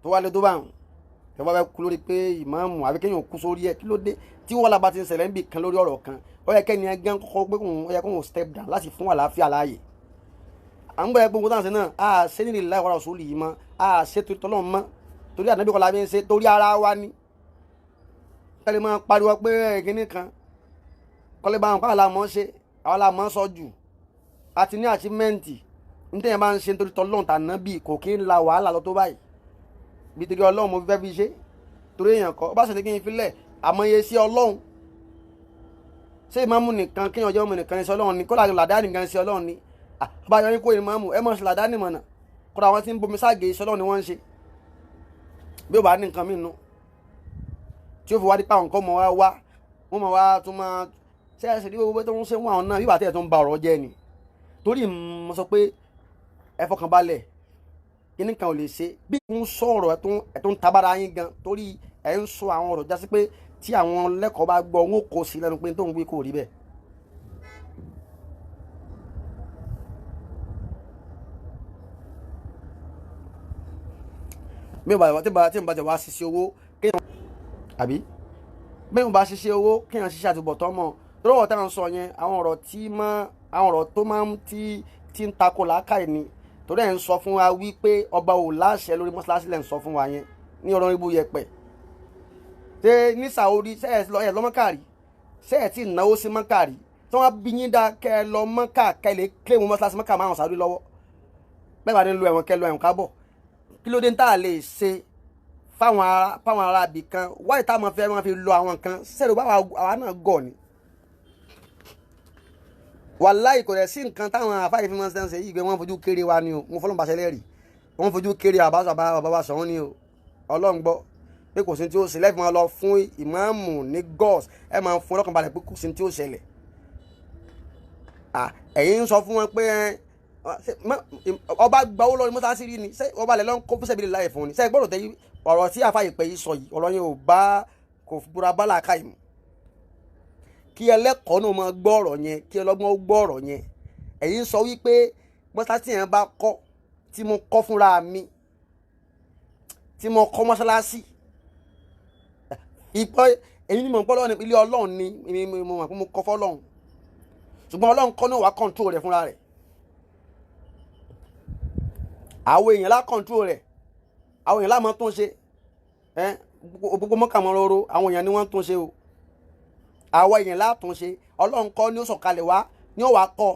tó wá lé tó bá wọn ẹ wá fẹ́ kú lórí pé ìmáàmù àbí kéèyàn kú sórí ẹ kí ló dé tí wàhálà bá ti ń ṣẹlẹ̀ níbi kan lórí ọ̀rọ̀ kan ó yẹ kẹ́ni ẹ gán kọ́kọ́ pé ó yẹ kóun step down láti fún àlàáfíà láàyè. À ń gbọ́ ẹgbẹ́ ogun táwọn ṣe náà a ṣe nílẹ̀ láì wàrà òṣòlì yìí mọ́ a ṣe torí tọ́lọ́run mọ́ torí ànábì kọ́ la fi ń ṣe torí ara wa ni. Kẹ́lẹ́ máa pariwo pé kínní kan kọ́lé bá wọn pa àlà mọ́ ṣe àwọn àlà mọ́ sọ jù àti ní achievement nítorí bá ń ṣe nítorí tọ́lọ́run tànábì kò kí ń la wàhálà lọ tó báyìí bí torí Ọlọ́run mo fẹ́ fi ṣe torí èèyàn kọ́ bá ṣe ní kí n filẹ̀ àmọye sí Ọlọ́run ṣé ìmáàmù nìkan kéèyàn jẹ́ ọmọ nìkan ní sí Ọlọ́run ni kó làdá nìkan sí Ọlọ́run ni àbáyọ yín kó ìmáàmù ẹ mọ̀ sí làdá nìmọ̀nà kódà àwọn tí ń bomi ságè iṣẹ́ Ọlọ́run ni wọ́n ń ṣe bí ó bá ní nǹkan mìíràn tí ó fi wá dípò àwọn nǹkan mọ̀ wá wá wọ́n mọ̀ wá tún máa ṣe é ṣe ní gbogbo tó ń ṣe wọ́n àwọn náà bíbà tí ẹ̀ tó ń ba ọ̀rọ̀ jẹ́ ni torí mo sọ pé ẹ fọkàn balẹ̀ kíní kan ò lè ṣe bí ń sọ̀rọ̀ ẹ̀ tó ń tabára yín gan torí ẹ̀ ń sọ àwọn ọ̀rọ̀ jásí pé tí àwọn lẹ́kọ̀ọ́ bá gbọ́ wọn kò sí lẹ́nu pé tó ń wí kò rí bẹ́ẹ̀. Mi ò bá tí mo bá ti wá ṣiṣẹ́ owó kéèyàn àbí bí mo bá ṣiṣẹ́ owó kéèyàn ṣiṣẹ́ àtúbọ̀tán mọ́ torí ọ̀rọ̀ táwọn sọ yẹn àwọn ọ̀rọ̀ tí máa àwọn ọ̀rọ̀ tó máa ń tí ń takò làákàyè ni torí ẹ̀ ń sọ fún wa wípé ọba ò láṣẹ lórí mọ́ṣáláṣí lẹ̀ ń sọ fún wa yẹn ní ọ̀rọ̀ ibú yẹpẹ̀ ṣé ní Saudi ṣe ẹ̀ lọ mọ́kàrí ṣe ẹ̀ tí ì náwó sí mọ́kàrí tí wọ́n bí yín dá kẹ́ ẹ lọ mọ́kà kẹ́ ẹ lè kílè wọn mọ́ṣáláṣí mọ́kà márùn Saudi lọ́wọ́ bẹ́ẹ̀ bá ní lu ẹ̀wọ̀n kẹ́ lọ ẹ̀wọ̀n kábọ̀ kí ló dé tá a lè ṣe fáwọn ará ibì kan wáyé táwọn fẹ́ máa fi lọ àwọn kan sẹ́rù báwa àwa náà gọ̀ ni wàláì kò rẹ̀ sí nǹkan táwọn àfáà fi máa ń ṣe yìí pé wọ́n fojú kéré wa ni o mo fọlọ́n bàṣẹ lẹ́rìí wọ́n fojú kéré àbá sọ̀rọ̀ ni o Ọlọ́run gbọ́ pé kò sí tí ó ṣe lẹ́fì máa lọ fún ìmáàmù ní gọ́ọ̀s ẹ máa fún ọlọ́kàn balẹ̀ pé kò sí tí ó ṣẹlẹ̀ ẹ̀yin ń sọ fún wọn pé ọba gba owó lọ́wọ́ mọ́sáàsì rí ni ṣé ọba lẹ̀ lọ́n kó fún sẹ́bìlì láì fún ni ṣé gbọ́dọ̀ tẹ ọ̀rọ̀ tí àfáà ìpè yìí sọ yìí ọ̀rọ̀ yẹn ò bá kò búra bá làákàyè mu kí ẹlẹ́kọ̀ọ́ náà máa gbọ́ ọ̀rọ̀ yẹn kí ọlọ́gbọ́n ó gbọ́ ọ̀rọ̀ yẹn ẹ̀yin sọ wípé mọ́ṣáláṣí yẹn bá kọ́ tí mo kọ́ fúnra mi tí mo kọ́ mọ́ṣáláṣí ìpọ́ èyí ni mo ń pọ́ lọ́wọ́ ilé Ọlọ́run ni mo mọ̀ pé mo kọ́ fọ́lọ́run ṣùgbọ́n Ọlọ́run kọ́ náà wá kọ́ńtró rẹ̀ fúnra rẹ̀ àwọn èèyàn lá kọ́ńtró rẹ̀ àwọn èèyàn lá máa tún ṣe gbogbo mọ́kàmọ́rọ́rọ́ àwọn èèyàn ni wọ́n tún ṣe o àwa èèyàn látúnṣe Ọlọ́run kọ́ ni ó sọ̀kalẹ̀ wá ni ó wàá kọ́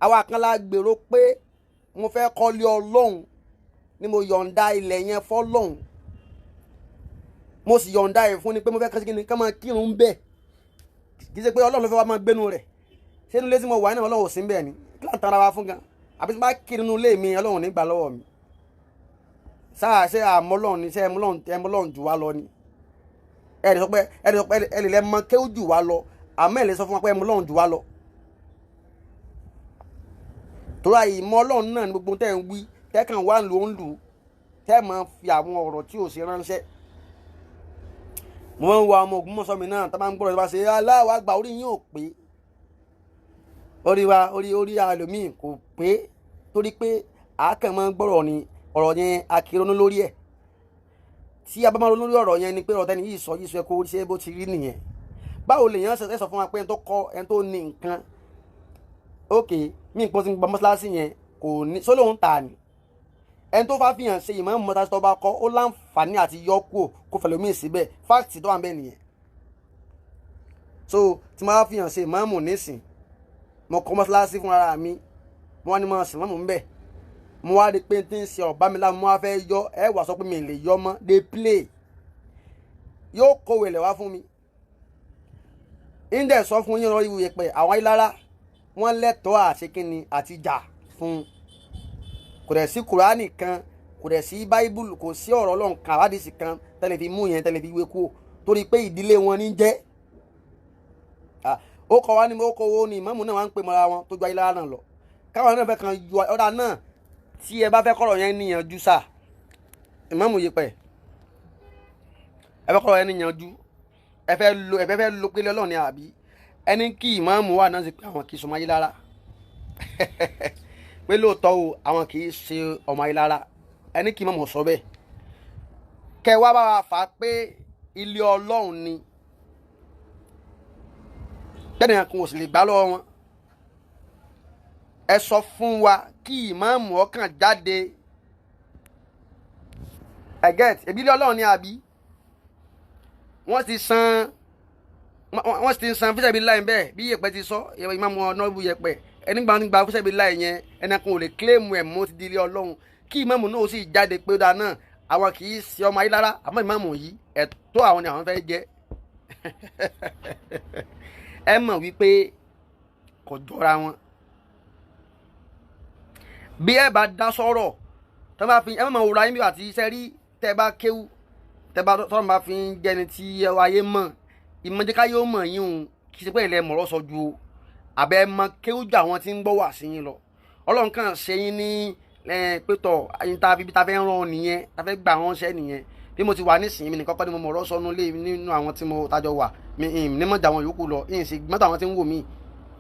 àwa kan la gbèrò pé mo fẹ́ kọ́lé Ọlọ́run ni mo yọ̀ǹda ilẹ̀ yẹn fọ́lọ́run mo sì yọ̀ǹda ẹ̀ fún ni pé mo fẹ́ kí ni ká máa kírun bẹ́ẹ̀ kì í ṣe pé Ọlọ́run ló fẹ́ wá máa gbénu rẹ̀ ṣé inú ilé tí mo wà náà Ọlọ́run ò sí bẹ́ẹ̀ ni kí là ń tanra wa fún gan àbí tí mo bá kiri inú ilé mi Ọlọ́run ní gbà lọ́wọ́ mi sáà ṣé àmọ́ Ọlọ́run ni ṣé ẹmọ Ọlọ́run jù wá lọ ni ẹ lè sọ pé ẹ lè sọ pé ẹ lè lẹ mọ kéwú jù wá lọ àmọ́ ẹ lè sọ fún wa pé ẹ mọ Ọlọ́run jù wá lọ. torí àìmọ̀ Ọlọ́run náà ni gbogbo tẹ́ ń wí tẹ́ kàn wá lò ń lù tẹ́ máa fi àwọn ọ̀rọ̀ tí ò ṣe ránṣẹ́. mo máa ń wo àwọn Ògbómọ̀ṣọ́ mi náà tá máa ń gbọ́dọ̀ bá ṣe aláwọ̀ àgbà orí yín ò pé orí wa orí orí ẹlòmíì kò pé torí pé àákàn máa ń gbọ́rọ̀ ni ọ̀rọ̀ yẹn a kì í ronú lórí ẹ̀ tí a bá máa ronú lórí ọ̀rọ̀ yẹn ni pé ọ̀rọ̀ tẹ́ni yìí sọ yìí sọ kó ṣe bó ti rí nìyẹn báwo lèèyàn ṣe sọ fún wa pé ẹni tó kọ́ ẹni tó ní nǹkan ókè mí nǹkan tí ń gba mọ́ṣáláṣí yẹn kò ní sólóhùn tà ní ẹni tó bá fi hàn ṣe ìmọ̀ mọ́ṣáláṣí tó bá kọ́ ó láǹfààní àti yọ kúò kó fẹ̀lẹ́ síbẹ̀ fáàkì tó wà ń bẹ̀ nìyẹn so tí mo bá fi hàn ṣe ìmáàmù nísìn mo kọ́ mọ́ṣáláṣí fún ara mi mo wá ní mo sì mọ́mù ń bẹ̀ mo wá rí i pé tí ń ṣe ọ̀bá mi láwọn mo wá fẹ́ yọ ẹ wà sọ pé mi lè yọ mọ́ dey play yóò kówé lẹ̀ wá fún mi Ń dẹ̀ sọ fún yín lórí ìwé pé àwọn Ayílára wọ́n lẹ́tọ̀ọ́ àti kíni àti jà fún un. Kò dẹ̀ sí Kùránì kan, kò dẹ̀ sí Báíbùlù, kò sí ọ̀rọ̀ Ọlọ́run kan, àwádìí kan tẹ́lẹ̀ fi mú yẹn, tẹ́lẹ̀ fi wé kú, torí pé ìdílé wọn ní jẹ́. Ó kọ wá ní ó kọ owó ní ìmáàmù náà wá ń pè mọ́ra wọn tó ju Ayílára náà lọ. Káwọn náà fẹ́ kan yọ ọ̀dà náà. Tí ẹ bá fẹ́ kọ́rọ̀ yẹn níyanjú sà, ìmáàmù yìí pẹ̀, ẹ fẹ́ kọ́rọ̀ yẹn níyanjú, ẹ fẹ́ lo ẹ fẹ́ lo pélé Ọlọ́run ni, àbí ẹni kí ìmáàmù wà náà sì pé àwọn kì í sọmọ Ayílára, pé lóòótọ́ o, àwọn kì í ṣe ọmọ Ayílára, ẹni kí ìmáàmù sọ bẹ́ẹ̀, kẹ wá bá wa fà á pé ilé Ọlọ́run ni, tẹ́nìyàn kan ò sì lè gbá lọ́wọ́ wọn. Ẹ sọ fún wa kí ìmáàmù ọkàn jáde. Ẹ get ebi ilé Ọlọ́run ni, àbí wọ́n ti san fíṣẹ̀bí láì bẹ́ẹ̀ bí yẹ̀pẹ̀ ti sọ ìmáàmù ọ̀nàbù yẹ̀pẹ̀ ẹni gba nígbà fíṣẹ̀bí láì yẹn, ẹni kan ò lè kílèmù ẹ̀ mọ́, ti di ilé Ọlọ́run. Kí ìmáàmù náà ó sì jáde pé ó dáa náà, àwọn kì í ṣe ọmọ Ayílára, àmọ́ ìmáàmù yìí, ẹ̀tọ́ àwọn ni àwọn fẹ́ jẹ́. Ẹ mọ̀ wípé kò jọra wọn. Bí ẹ bá dá sọ̀rọ̀ tó bá fi ẹ mọ̀ wúra yín bí àti iṣẹ́ rí, tẹ́ bá kéwú, tẹ́ bá tọ́lọ́ bá fi ń jẹni tí ayé mọ̀, ìmọ̀jẹ́ká yóò mọ̀ yín o. Kì í ṣe pé ilẹ̀ mọ̀rọ̀ sọ ju o, àbẹ́ mọ kéwú ju àwọn tí ń gbọ́ wà sí yín lọ. Ọlọ́run kàn ṣe yín ní pétọ̀ ayé tá a fi tá a fẹ́ ràn ọ́ nìyẹn, tá a fẹ́ gbà wọ́n ṣẹ́ nìyẹn. Bí mo ti wà nísìnyí, mi nìkan kọ́ ni mo mọ̀rọ̀ sọnù lé nínú àwọn tí mo tajọ wà. Mi ní mọ̀jà àwọn yòókù lọ, ìyìn sì mọ́tò àwọn tí ń wò mí,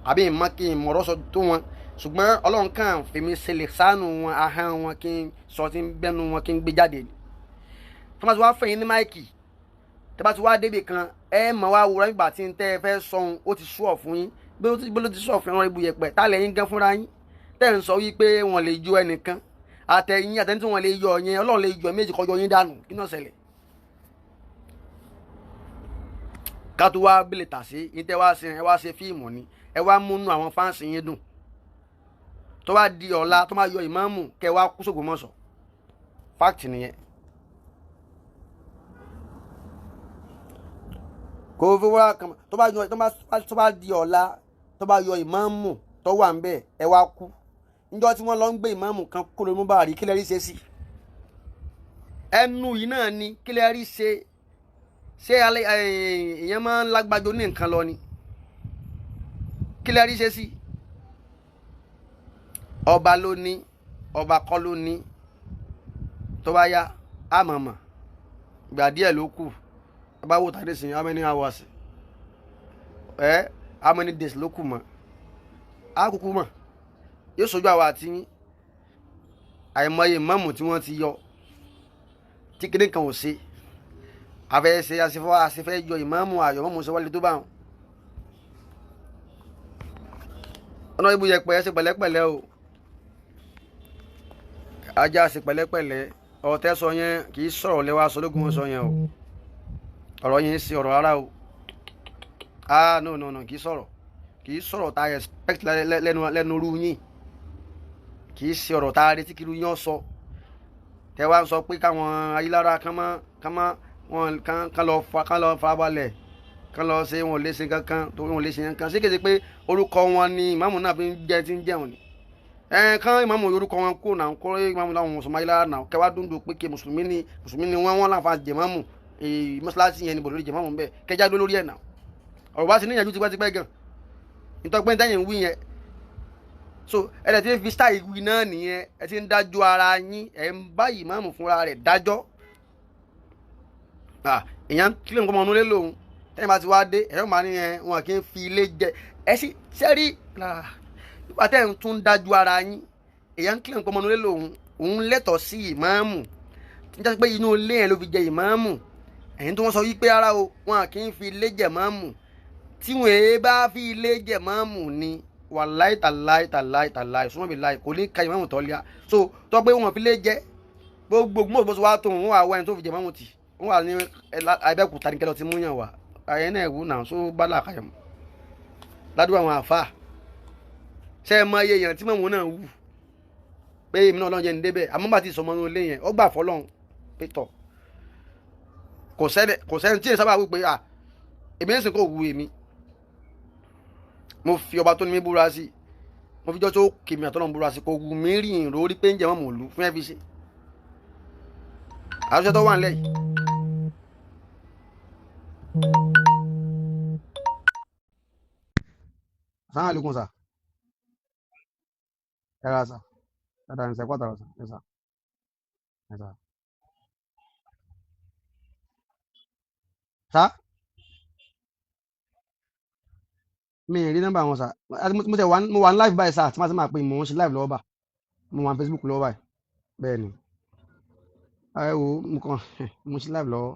àbí ìmọ̀ kí n mọ̀rọ̀ sọ tó wọn, ṣùgbọ́n Ọlọ́run kàn fi mi ṣe lè sánú wọn, ahọ́n wọn, kí n sọ tí ń bẹ́nu wọn, kí n gbé jáde. Tó bá ti wá fẹ́ yín ní mic, tó bá ti wá débì kan, ẹ mọ̀ wá wúra nígbà tí ń tẹ́ ẹ fẹ́ sọ̀hún, ó ti sú ọ̀ fún yín. Bí ó ti sú ọ̀ fún yín, ibù yẹpẹ̀ tá lẹ́yìn gan fúnra yín tẹ́ ń sọ wípé wọ́n lè ju ẹnìkan àtẹ̀yìn àtẹ̀yìn tí wọ́n lè yọ yẹn, Ọlọ́run lè yọ méjì kọjọ yín dànù. Kí náà ṣẹlẹ̀? Ká tó wá bílẹ̀ tà sí yín, tẹ́ wá ṣe, ẹ wá ṣe fíìmù ni, ẹ wá múnú àwọn fans yín dùn. Tó bá di ọ̀la, tó bá yọ ìmáàmù, kẹ wá kú s'Ògbómọ̀ṣọ́. Fact nìyẹn. Kò fi wá kan tó bá yọ, tó bá di ọ̀la, tó bá yọ ìmáàmù tó wà ń bẹ̀, ẹ wá kú. Níjọ́ tí wọ́n lọ ń gbé ìmáàmù kan kó lórí Múbàrí, kí lẹ rí ṣe sí ẹnu yìí náà ni? Kí lẹ rí ṣe? Ṣé ìyẹn máa ń lágbájọ ní nǹkan lọ ni? Kí lẹ rí ṣe sí? Ọba ló ní, ọba kọ́ ló ní. Tó bá yá, àmọ̀mọ̀ ìgbà díẹ̀ ló kù. Ẹ bá wò tàdé sìn, how many hours, ẹ how many days ló kù mọ́? Á kúkú mọ̀, yóò sojú àwa àti yín. Àìmọye ìmáàmù tí wọ́n ti yọ tí kéde kan ò ṣe àfẹ́ ṣe àṣefọ́ àṣefẹ́ yọ ìmáàmù, àyọ̀ mọ́mù ṣe wálé tó bá wọn. Ọ̀nà ibù yẹpẹ̀, ẹ ṣe pẹ̀lẹ́pẹ̀lẹ́ o, ajá ṣe pẹ̀lẹ́pẹ̀lẹ́. Ọ̀tẹ́ sọ yẹn kì í sọ̀rọ̀ lẹ́wọ́ aṣọ lógún wọn sọ yẹn o. Ọ̀rọ̀ yẹn ṣe ọ̀rọ̀ rárá o. Ah, no, no, no, kì í sọ̀rọ̀, kì í sọ̀rọ̀ tá a expect lẹ́nu lẹ́nu rú yín. Kì í ṣe ọ̀rọ̀ tá a retí kí irú yín ọ sọ. Tẹ wá ń sọ pé káwọn Ayílára kán mọ́ kán mọ́ wọn kán kán lọ fa, kán lọ farabalẹ̀, kán lọ ṣe wọn ò lè ṣe kankan, torí wọn ò lè ṣe kankan. Ṣé kìí ṣe pé orúkọ wọn ni ìmáàmù náà fi ń jẹ tí ń jẹun ni? Ẹ kán ìmáàmù orúkọ wọn kó náà kó ìmáàmù láwọn mùsùlùmí Ayílára náà kẹwàá dúndùn pé kí mùsùlùmí ni, mùsùlùmí ni wọn láǹfà jẹ̀máàmù mọ́ṣáláṣí yẹn ni bò lórí jẹ̀máàmù bẹ́ẹ̀ kẹjá dó lórí ẹ̀ náà. Ọ̀rọ̀ bá ti níyànjú tipẹ́tipẹ́ gan nítorí pé tẹ́yìn ń wí yẹn. So ẹ dẹ̀ ti ń fi style wí náà nìyẹn, ẹ ti ń dájọ́ ara yín, ẹ ń bá ìmáàmù fúnra rẹ̀ dájọ́. Èèyàn kílè nǹkan ọmọ ọdún lé lòun tẹ́yìn bá ti wá dé, ẹ̀yọ́ máa ní ẹ wọn kì í fi ilé jẹ ẹ sí sẹ́rí nípa tẹ́ ń tún dájú ara yín. Èèyàn kílè nǹkan ọmọ ọdún lé lòun, òun lẹ́tọ̀ọ́ sí ìmáàmù tí ń jẹ́ pé inú ilé yẹn ló fi jẹ ìmáàmù. Ẹ̀yin tí wọ́n sọ wípé ara o, wọn kì í fi ilé jẹ máàmù, tí wọn èé bá fi ilé jẹ máàmù ni, wàláì tàláì tàláì tàláì súnmọ́ bí láì kò ní ka ìmáàmù tọ́líà. So tó pé wọn fi lé jẹ gbogbo mọ́ bó ṣe wá tó wọn wà wá ẹni tó fi jẹ máàmù tì wọn wà ní Abẹ́òkúta ní kẹlẹ́ ti mú yàn wá ayé náà ẹ̀wù náà só bá làkàyọ̀ mọ́ ládùúgbò àwọn àfa. Ṣé ẹ mọ iye èèyàn tí mọ̀mú náà wù pé èmi náà Ọlọ́run jẹ́ ní débẹ̀, àmọ́ bá ti sọmọ inú ilé yẹn, ó gbà fọlọ́run pé tọ̀ kò sẹ́ni tí èèyàn sábà wí pé à èmi ń sìn kò wù èmi. Mo fi ọba tó ní mi búra sí, mo fi jọ́ tó kèmí àtọ́nà búra sí, kò wù mí rí ìró rí pé ń jẹ́ mọ́ mò lù fún ẹ fi ṣe àtúnṣe tó wà nílẹ̀ yìí. Assalamu alaikum sà. Ẹ ra sà. Ẹ dà ní sẹ́kọ̀tà sà. Ẹ sà. Ẹ sà. Sà. Mi ì rí nọ́mbà wọn sà. Mo tẹ mo wà ní live báyìí sà, tí màá ti máa pè mò ń ṣe live lọ́wọ́ bá. Mo wà ní Facebook lọ́wọ́ báyìí. Bẹ́ẹ̀ ni. Ẹ wo mo kàn mo ṣe live lọ́wọ́.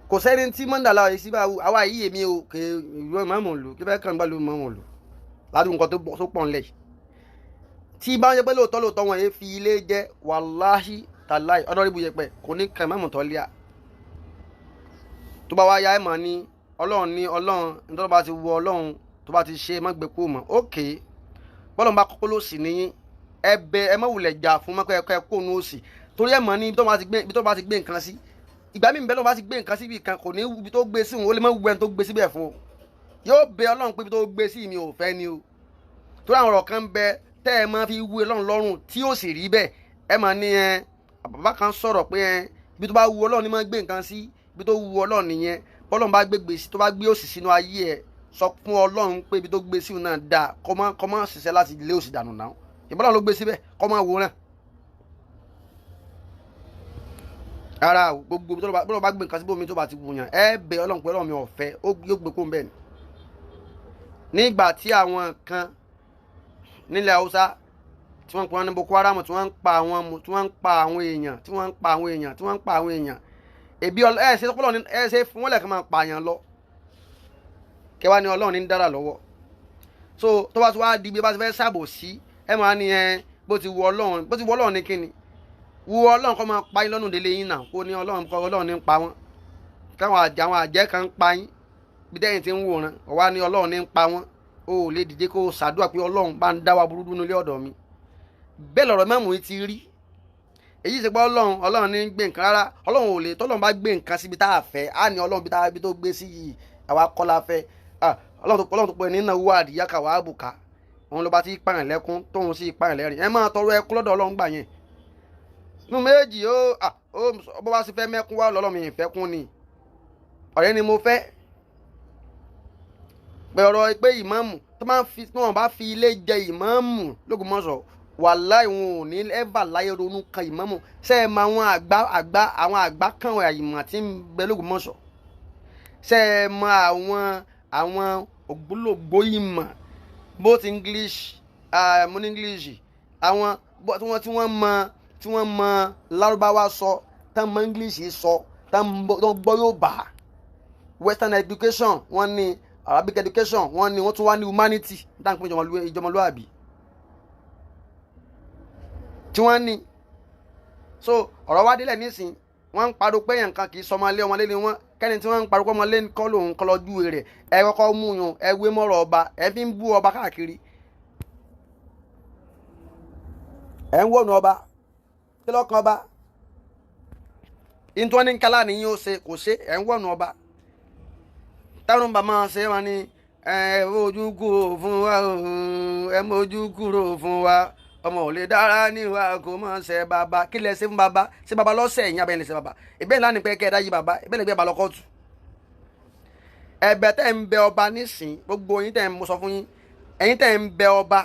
Kò sẹ́ni tí mọ́ndàlá yìí sí báwo àwa yìí èmi o kè ìlú ìmọ̀ọ́mọ̀ lò kí bẹ́ẹ̀ kàn gbà ló mọ̀ọ́mọ̀ lò ládùn nǹkan tó pọ̀ ńlẹ̀ tí bá ń jẹ́ pé lóòótọ́ lóòótọ́ wọn yẹn fi ilé jẹ́ wàláhì tàláì ọ̀dọ́rìbù yẹpẹ̀ kò ní kàn mọ́mọ́ tọ́ lé a tó bá wá yá ẹ̀ mọ̀ ní ọlọ́run ní ọlọ́run nítorí bá ti wọ ọlọ́run tó bá ti ṣe má gbé kó mọ̀ ókè bọ́lọ̀ bá kọ́kọ́ ló sì níyìn ẹ bẹ ẹ má wulẹ̀ jà fún mọ́kọ́ ẹ̀kọ́ ẹ̀kọ́ òun ó sì torí ẹ̀ mọ̀ ní ibi tó bá ti gbé nǹkan sí ìgbà míì bẹ́ẹ̀ ló bá ti gbé nǹkan síbi kan kò ní ibi tó gbé sí òun ó lè má wù ẹni tó gbé síbẹ̀ fún o yóò bẹ ọlọ́run pé ibi tó gbé sí mi ò fẹ́ ni o torí àwọn ọ̀rọ̀ kan bẹ tẹ́ ẹ máa fi wú ọlọ́run lọ́rùn tí ó sì rí bẹ́ẹ̀ ẹ máa ní ẹ bàbá kan sọ̀rọ̀ pé ẹ ibi tó bá wù ọlọ́run ni máa gbé nǹkan sí ibi tó wù ọlọ́run nìyẹn bọ́lọ́run bá gbé gbèsè tó bá gbé òṣì sínú ayé ẹ sọ fún ọlọ́run pé ibi tó gbé sí náà dáa kọ́ má ṣiṣẹ́ láti lé òṣì dànù náà ìbọ́lọ́run ló gbé síbẹ̀ kọ́ má wòran ara gbogbo bọ́lá bá gbé nǹkan síbòmí tó bá ti wùyàn ẹ bẹ ọlọ́run pé ọlọ́run mi ò fẹ́ ó yóò gbé kó ń bẹ̀ ni. Nígbà tí àwọn kan nílẹ̀ haúsá tí wọ́n ń pa ní Boko Haram tí wọ́n ń pa àwọn tí wọ́n ń pa àwọn èèyàn tí wọ́n ń pa àwọn èèyàn tí wọ́n ń pa àwọn èèyàn èbí ẹ ṣe ọpọlọ ẹ ṣe fún wọn lẹ́ẹ̀kan máa pààyàn lọ kẹwàá ni ọlọ́run ní ń dára lọ́wọ́. So tó bá ti wá di bí bá ti fẹ́ ṣàbòsí ẹ máa ní ẹ bó ti wù ọlọ́run bó ti wù ọlọ́run ní kíni wo ọlọ́run kọ́ máa pa yín lọ́nà délé yín náà kó ní ọlọ́run kọ́ ọlọ́run ní ń pa wọ́n káwọn àjẹ àwọn àjẹ́ kan ń pa yín bí dẹ́yìn ti ń wòran ọ̀wá ní ọlọ́run ní ń pa wọ́n o ò lè dìde kó o ṣàdúrà pé ọlọ́run bá ń dá wa burú dúnú ilé ọ̀dọ̀ mi bẹ́ẹ̀ lọ̀rọ̀ mẹ́mú yìí ti rí èyí ṣe pé ọlọ́run ọlọ́run ní ń gbé nǹkan rárá ọlọ́run ò lè tọ́lọ́run bá gbé nǹkan síbi tá a fẹ́ á ní ọlọ́run bí tó gbé sí yìí àwa kọ́ la fẹ́ ọlọ́run tó pẹ́ nínú owó àdìyá kàwá àbùká òun ló bá ti pààyàn lẹ́kún tóun sì pààyàn lẹ́rìn ẹ máa tọrọ ẹkún lọ́dọ̀ ọlọ́run gbà yẹn inú méjì ó bó bá sì fẹ́ mẹ́kún wá lọ́lọ́ mi ìfẹ́ kún ni ọ̀rẹ́ ni mo fẹ́ pé ọ̀rọ̀ pé ìmáàmù tó máa ń fi tí wọ́n bá fi ilé jẹ ìmáàmù l'Ógbómọ̀ṣọ́ wàláì wọn ò ní ẹ́fà láyé ronú kan ìmáàmù ṣé ẹ mọ àwọn àgbà àgbà àwọn àgbà kan àyìnbó tí ń bẹ l'Ógbómọ̀ṣọ́ ṣé ẹ mọ àwọn àwọn ògbólógbó ìmọ̀ both English mo ní English àwọn tí wọ́n mọ tí wọ́n mọ Lárúbáwá sọ tán mọ English sọ tán gbọ́ Yorùbá Western education wọ́n ní Arabic education wọ́n ní wọ́n tún wá ní humanity níta pé ìjọmọlúwàbí tí wọ́n ní. So ọ̀rọ̀ wá délẹ̀ nísìn wọ́n ń pariwo pé èèyàn kan kì í sọmọlé ọmọlé ni wọ́n kẹ́ni tí wọ́n ń pariwo pé ọmọlé kọ́ lòun kọ́ lọ́jú rẹ̀ ẹ kọ́kọ́ mú yun ẹ wé mọ́rọ̀ ọba ẹ fi ń bú ọba káàkiri ẹ ń wọ̀nù ọba kí lọ́kàn ọba ìtọ́ ní kálá ni yín ó ṣe kò ṣe ẹ̀ ń wọ̀nù ọba táwọn bá máa ṣe wọn ni ẹ mójú kúrò fún wa ẹ mójú kúrò fún wa ọmọ ò lè dára níwá kó mọ̀ ṣe bàbá kí lẹ ṣe fún bàbá ṣe bàbá lọ́sẹ̀ ẹ̀yìn abẹ́yẹn lè ṣe bàbá ìbẹ́ẹ̀ ńlá ni pé kẹ́ ẹ dá yí bàbá ìbẹ́ẹ̀ lè gbé bàbá lọ kóòtù ẹ̀bẹ̀ tẹ́ ń bẹ ọba nísìn gbogbo yín tẹ́ ń mo sọ fún yín ẹ̀yin tẹ́ ń bẹ ọba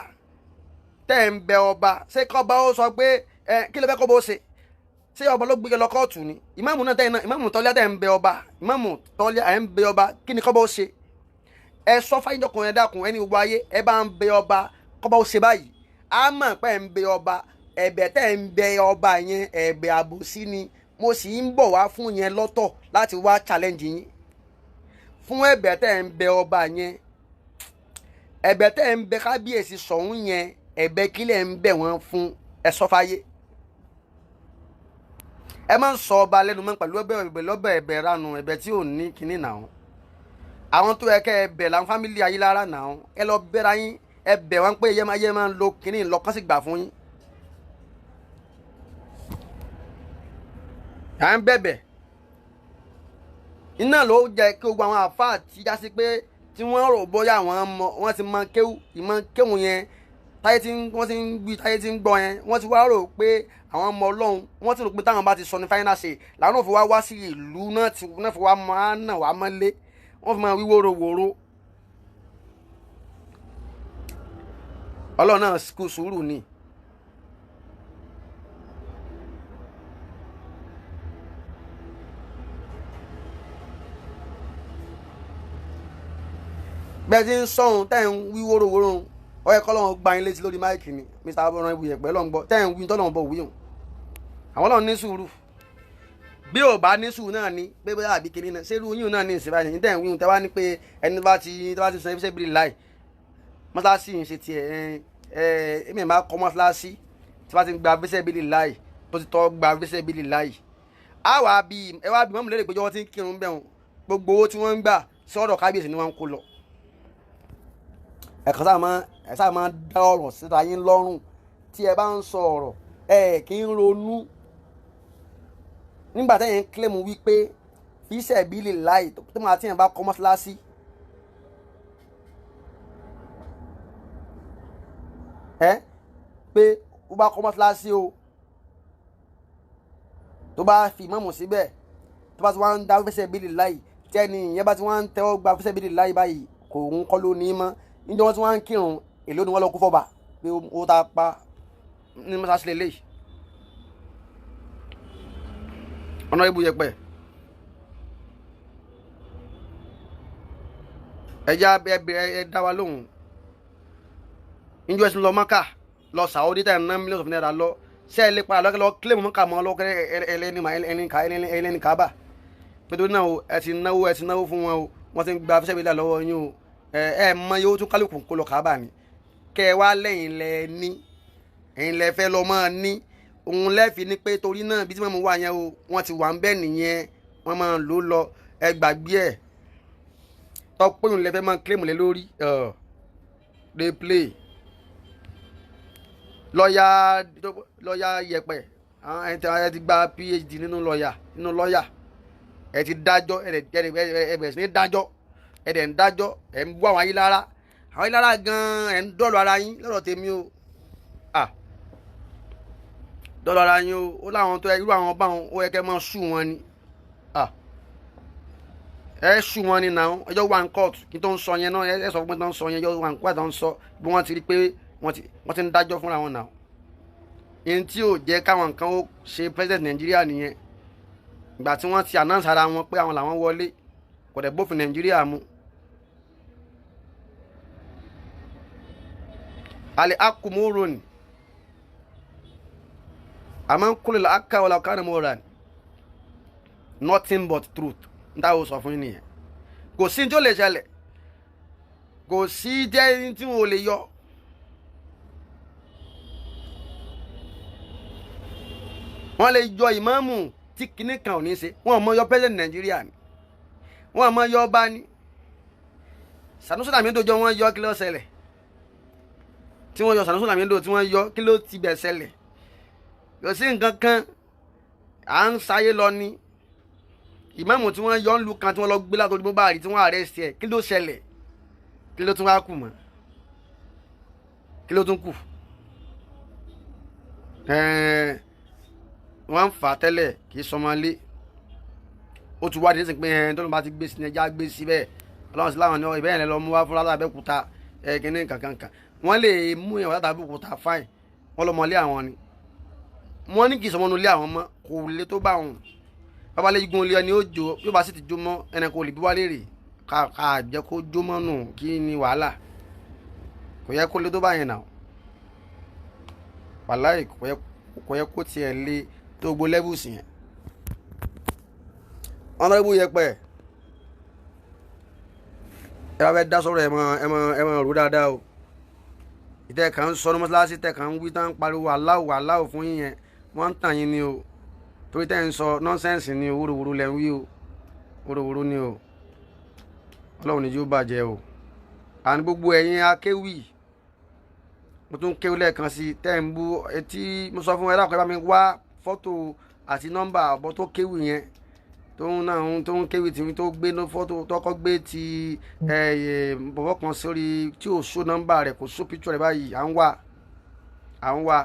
tẹ́ ń bẹ ọba ṣé kọ́ba ó sọ pé ẹ kí ló fẹ́ kọ́ bó ṣe ṣé ọba ló gbé lọ kóòtù ni ìmáàmù náà tẹ́yìn náà ìmáàmù tọ́lá tẹ́ ń bẹ ọba ìmáàmù tọ́lá ẹ̀ ń bẹ ọba kí ni kọ́ bó ṣe ẹ sọ fáyín-jọkùnrin ẹ dákun ẹni gbogbo ayé ẹ bá ń bẹ ọba kọ́ bó ṣe báyìí á mọ̀ pé ń bẹ ọba ẹ̀bẹ̀ tẹ́ ń bẹ ọba yẹn ẹ̀bẹ̀ àbòsí ni mo sì ń bọ̀ wá fún yẹn lọ́tọ̀ láti wá challenge yín fún ẹ̀bẹ̀ tẹ́ ń bẹ ọba yẹn ẹ̀bẹ̀ tẹ́ ń bẹ kábíyèsí Ṣọ̀ún yẹn ẹ̀bẹ̀ kílẹ̀ ń bẹ wọ́n fún ẹ sọ fáyé ẹ máa ń sọ ọba lẹ́nu mọ́ pẹ̀lú ẹ̀bẹ̀ ẹ̀bẹ̀ lọ́bẹ̀ ẹ̀bẹ̀ ranu ẹ̀bẹ̀ tí ò ní kinní náà àwọn tó yẹ kẹ́ ẹ bẹ̀ làwọn fámìlì Ayílára náà ẹ lọ bẹ́ra yín ẹ bẹ̀ wọ́n pé yẹ máa ń lo kinní lọ́kàn sì gbà fún yín. À ń bẹ̀bẹ̀ iná ló jẹ́ kí gbogbo àwọn àfáà tí já sí pé tí wọ́n rò bóyá wọ́n ti mọ kéwù ìmọ̀ kéwù yẹn táyé tí wọ́n ti ń gbí táyé tí ń gbọ́ yẹn wọ́n ti wá rò pé àwọn ọmọ Ọlọ́run wọ́n ti rò pé táwọn bá ti sọ ní fáínà ṣe làwọn náà fi wá wá sí ìlú náà tí wọ́n fi wá máa nà wá mọ́lé wọ́n fi máa wí wóróworó. Ọlọ́run náà kú sùúrù ni. Bẹ́ẹ̀ ti ń sọ̀hún tẹ́ ń wí wóróworó ó yẹ kọ́lọ́run gba yín létí lórí máìkì ni Mr. Abọ́rán Ibùyẹ̀pẹ̀ lọ́n gbọ́ tẹ́ ń wí tọ́lọ́run bọ̀ wíhùn. Àwọn náà ní sùúrù bí ò bá ní sùúrù náà ni pé bóyá àbí kiri náà ṣerú yín náà ní ìsìn báyìí tẹ́ ń wíhùn tẹ́ wá ní pé ẹni bá ti sọ ẹbí sẹ́bìrì láì mọ́sálásí ń ṣe tiẹ̀ ẹ èmi máa kọ́ mọ́sálásí tí wọ́n ti gba fẹ́sẹ̀bìrì láì tó ti tọ́ gba fẹ́sẹ̀bìrì láì. Á wà bí ẹ wá bí mọ́mú lérè pé jọ́wọ́ ti ń kírun bẹ́ẹ̀ gbogbo owó tí wọ́n ń gbà sọ́dọ̀ kábíyèsí ni wọ́n ń kó lọ. Ẹ̀kan sáà máa dá ọ̀rọ̀ síta yín lọ́rùn tí ẹ bá ń sọ ọ̀rọ̀ ẹ kì í ronú nígbà tẹ́yìn ń kílẹ̀mù wípé fíṣẹ̀bílì láì tó máa tíyẹn bá kọ́ mọ́ṣáláṣí ẹ pé ó bá kọ́ mọ́ṣáláṣí o tó bá fi ìmáàmù síbẹ̀ tó bá ti wá ń dá fíṣẹ̀bílì láì tẹ́ni ìyẹn bá ti wá ń tẹ́wọ́ gba fíṣẹ̀bílì láì báyìí kò ń kọ́ ló ní mọ́ níjọ́ wọn tí wọ́n ń kírun èló ni wọ́n lọ kó fọ́ba pé ó ta pa ní mọ́ṣáláṣí lélẹ́yìí. Ọ̀nà Ibùyẹ̀pẹ̀ ẹja ẹ dá wa lóhùn níjọ́ ẹ̀sìn lọ Mọ́kà lọ Saudi tá ẹ̀ ná millions of naira lọ ṣé ẹ lè pa àlọ́ lọ kílèmù Mọ́kà mọ́ lọ́kẹ́ ẹlẹ́ni kábà pẹ̀lú náà o ẹ ti náwó fún wọn o wọ́n ti ń gba fíṣẹ́ lọ́wọ́ yín o ẹ mọ yóò tún kálukú kó lọ kábà ni kẹ ẹ wá lẹ́yìn lẹ ní ẹ̀yin lẹ fẹ́ lọ máa ní òun lẹ́ẹ̀fi ni pé torí náà bí tí wọ́n mú wá yẹn o wọ́n ti wà ń bẹ́ẹ̀ nìyẹn wọ́n máa lò ó lọ ẹ gbàgbé ẹ̀ tọ́pẹ́ òun lẹ́fẹ́ máa kílèmù lé lórí dey play lọ́ọ̀yà yẹpẹ̀ ẹ ti gba PhD nínú lọ́ọ̀yà ẹ ti dájọ́ ẹ bẹ̀rẹ̀ sí ní dájọ́ ẹ dẹ̀ ń dájọ́ ẹ ń bú àwọn ayélujára àwọn ayélujára gan-an ẹ ń dọ́ọ̀lù ara yín lọ́dọ̀ tèmi o dọ́là ara yín o ó láwọn tó irú àwọn báwọn ó yẹ kẹ́ máa sù wọn ni ẹ sù wọn ni náà ẹjọ́ wà ní court kí n tó ń sọ yẹn náà ẹ sọ fún mi tó ń sọ yẹn ẹjọ́ wà ní court tó ń sọ bí wọ́n ti rí pé wọ́n ti ń dájọ́ fúnra wọn náà yẹn tí ò jẹ́ káwọn nǹkan ó ṣe president Nàìjíríà nìyẹn ìgbà tí wọ́n ti announce ara wọn pé àwọn làwọn wọlé kò dẹ̀ bófin Nàìjíríà mu. Alẹ́ akumurun àmọ́ kúlẹ̀ aka wàlá kánà mọ́ra nothing but truth n táwọn sọ fún yín nìyẹn kò sí tí ó lè ṣẹlẹ̀ kò sí jẹ́ tí wọn ò lè yọ. Wọ́n lè yọ ìmáàmù tí kinní kan ò ní ṣe wọ́n mọ yọ president Nàìjíríà ni wọ́n mọ yọ ọba ni Sanusi Lamido jọ wọ́n yọ kí ló ṣẹlẹ̀ tí wọ́n yọ Sanusi Lamido tí wọ́n yọ kí ló ti bẹ̀ ṣẹlẹ̀ kò sí nǹkan kan à ń sáyé lọ ni ìmáàmù tí wọ́n yọ ń lu kan tí wọ́n lọ gbé látọjú bó bá rí tí wọ́n arrest ẹ̀ kí ló ṣẹlẹ̀ kí ló tún wá kù mọ́ kí ló tún kù wọ́n ń fà á tẹ́lẹ̀ kì í sọmọlé ó ti wá dé sí pé tó ló bá ti gbé sí ẹja gbé sí bẹ́ẹ̀ ọlọ́run sí láwọn ní ìbẹ́yẹn lẹ lọ mú wá fún látàbẹ́kúta kínní kankankan wọ́n lè mú ìyàwó látàbẹ́kúta fáìn wọ́n lọ́mọlé àwọn ni wọ́n ní kì í sọmọnú ilé àwọn mọ́ kò lè tó bá wọn babalẹ̀ igun ilé ẹni ó jó yóò bá sì ti jó mọ́ ẹni kò lè bí wálé rè ká jẹ́ kó jó mọ́ nù kí ni wàhálà kò yẹ kó lè tó bá yẹn nà wàláì kò yẹ kó tiẹ̀ lé tó gbó lẹ́bùsì yẹn. Honorable Yẹpẹ̀ ẹ bá fẹ́ dá sọ̀rọ̀ ẹ mọ rò dáadáa o ìtẹ̀ kàn ń sọ ní mọ́ṣáláṣí tẹ̀ kàn ń wí tán ń pariwo aláwò aláwò fún yín yẹn wọ́n ń tàn yín ni o torí tẹ́ ń sọ nọ́nsẹ́ǹsì ni o wúruwúru lẹ́ ń wí o wúruwúru ni o ọlọ́run níjú bàjẹ́ o àní gbogbo ẹ̀yin akéwì mo tún kéwì lẹ́ẹ̀kan sí tẹ́ ń bú etí mo sọ fún ẹ lákọ̀ọ́ ẹ bá mi wá fọ́tò àti nọ́mbà ọ̀bọ tó kéwì yẹn tó ń náà tó ń kéwì tí tó gbé fọ́tò tọkọ gbé ti bọ̀bọ̀ kan sórí tí ò só nọ́mbà rẹ̀, kò só píṣọ̀ rẹ̀ báyìí. À ń wá, à ń wá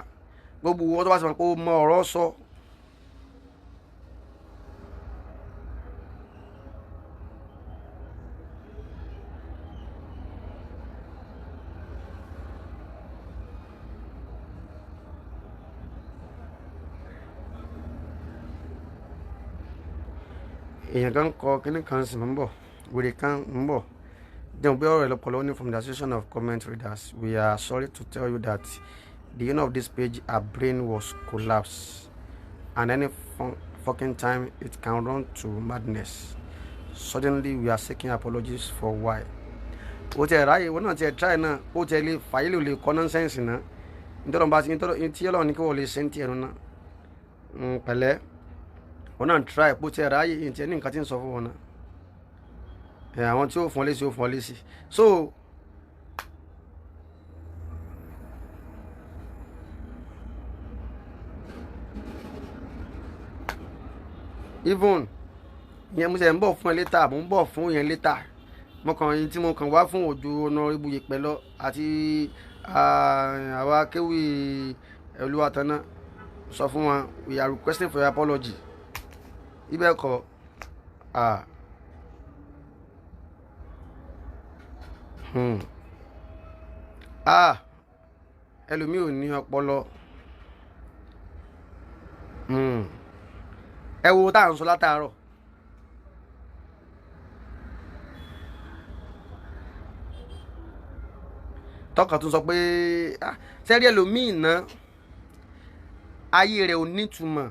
gbogbo owó tó bá sọ pé ó mọ ọ̀rọ̀ sọ. Èèyàn kan kọ kíní kan sì ń bọ̀, wèrè kan ń bọ̀ jẹun bí ọ̀rọ̀ ìlọpọlọ ní. From the Association of Comment Readers, we are sorry to tell you that the owner of this page, her brain was collapsed and any fucking time it can run to madness suddenly. We are seeking apologies for why. O tiẹ̀ ráyè, wọn náà tiẹ̀ try náà, ó tiẹ̀ lè fàyè lè kọ́ nonsense náà nítorí wọn bá ti nítorí tí Ọlọ́run ní kí wọ́n lè ṣe ń tiẹ̀ nù náà. Pẹ̀lẹ́, wọn náà try pé ó tiẹ̀ ráyè ní tiẹ̀ ní nǹkan tí ń sọ fún wọn náà. Ẹ àwọn tí ó fún ọ lésì, ó fún ọ lésì. So even ìyẹn mo ṣe ń bọ̀ fún ẹ later, mo ń bọ̀ fún yẹn later. Mo kàn yín tí mo kàn wá fún òjò ọ̀nà ibùyè pẹ̀lọ àti àwa kéwì Olúwatánná sọ fún wọn, we are requesting for your apology. Ibẹ̀ kọ́ ah. Ah, ẹlòmíì ò ní ọpọlọ. Ẹ wo tá à ń sọ látàárọ̀. Tọkàn tún sọ pé sẹ́rí ẹlòmíì ná, ayé rẹ̀ ò nítumọ̀,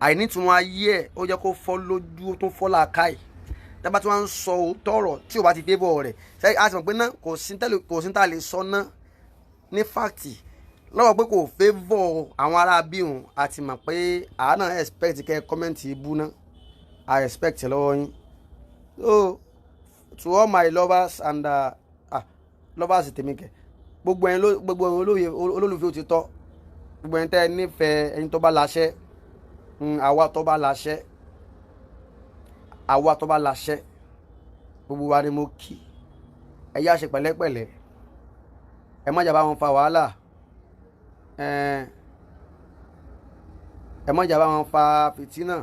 àìnítumọ̀ ayé ẹ̀ ó jẹ́ kó fọ́ lójú, ó tún fọ́ làákàyè. Tábà tí wọ́n ń sọ òótọ́ ọ̀rọ̀ tí ò bá ti favour rẹ̀, sẹ́rí a sì mọ̀ pé ná kò sí tẹ́lẹ̀, kò sí tá a lè sọ ná ní fact lọ́wọ́ pé kò favour àwọn ará bí òun. A ti mọ̀ pé àá náà expect kẹ́ comment ibú ná, I expect lọ́wọ́ yín. So to all my lovers and lovers tèmi kẹ, gbogbo ẹ̀yin, gbogbo ẹ̀yin olóye olólùfẹ́ òtítọ́, gbogbo ẹ̀yin tẹ́ ẹ nífẹ̀ẹ́ ẹ̀yin tó bá láṣẹ, àwa tó bá láṣẹ, àwa tó bá láṣẹ, gbogbo wa ni mo kí. Ẹ yá ṣe pẹ̀lẹ́pẹ̀lẹ́, ẹ má jà bá wọn fa wàhálà, ẹ má jà bá wọn fa fìtínà.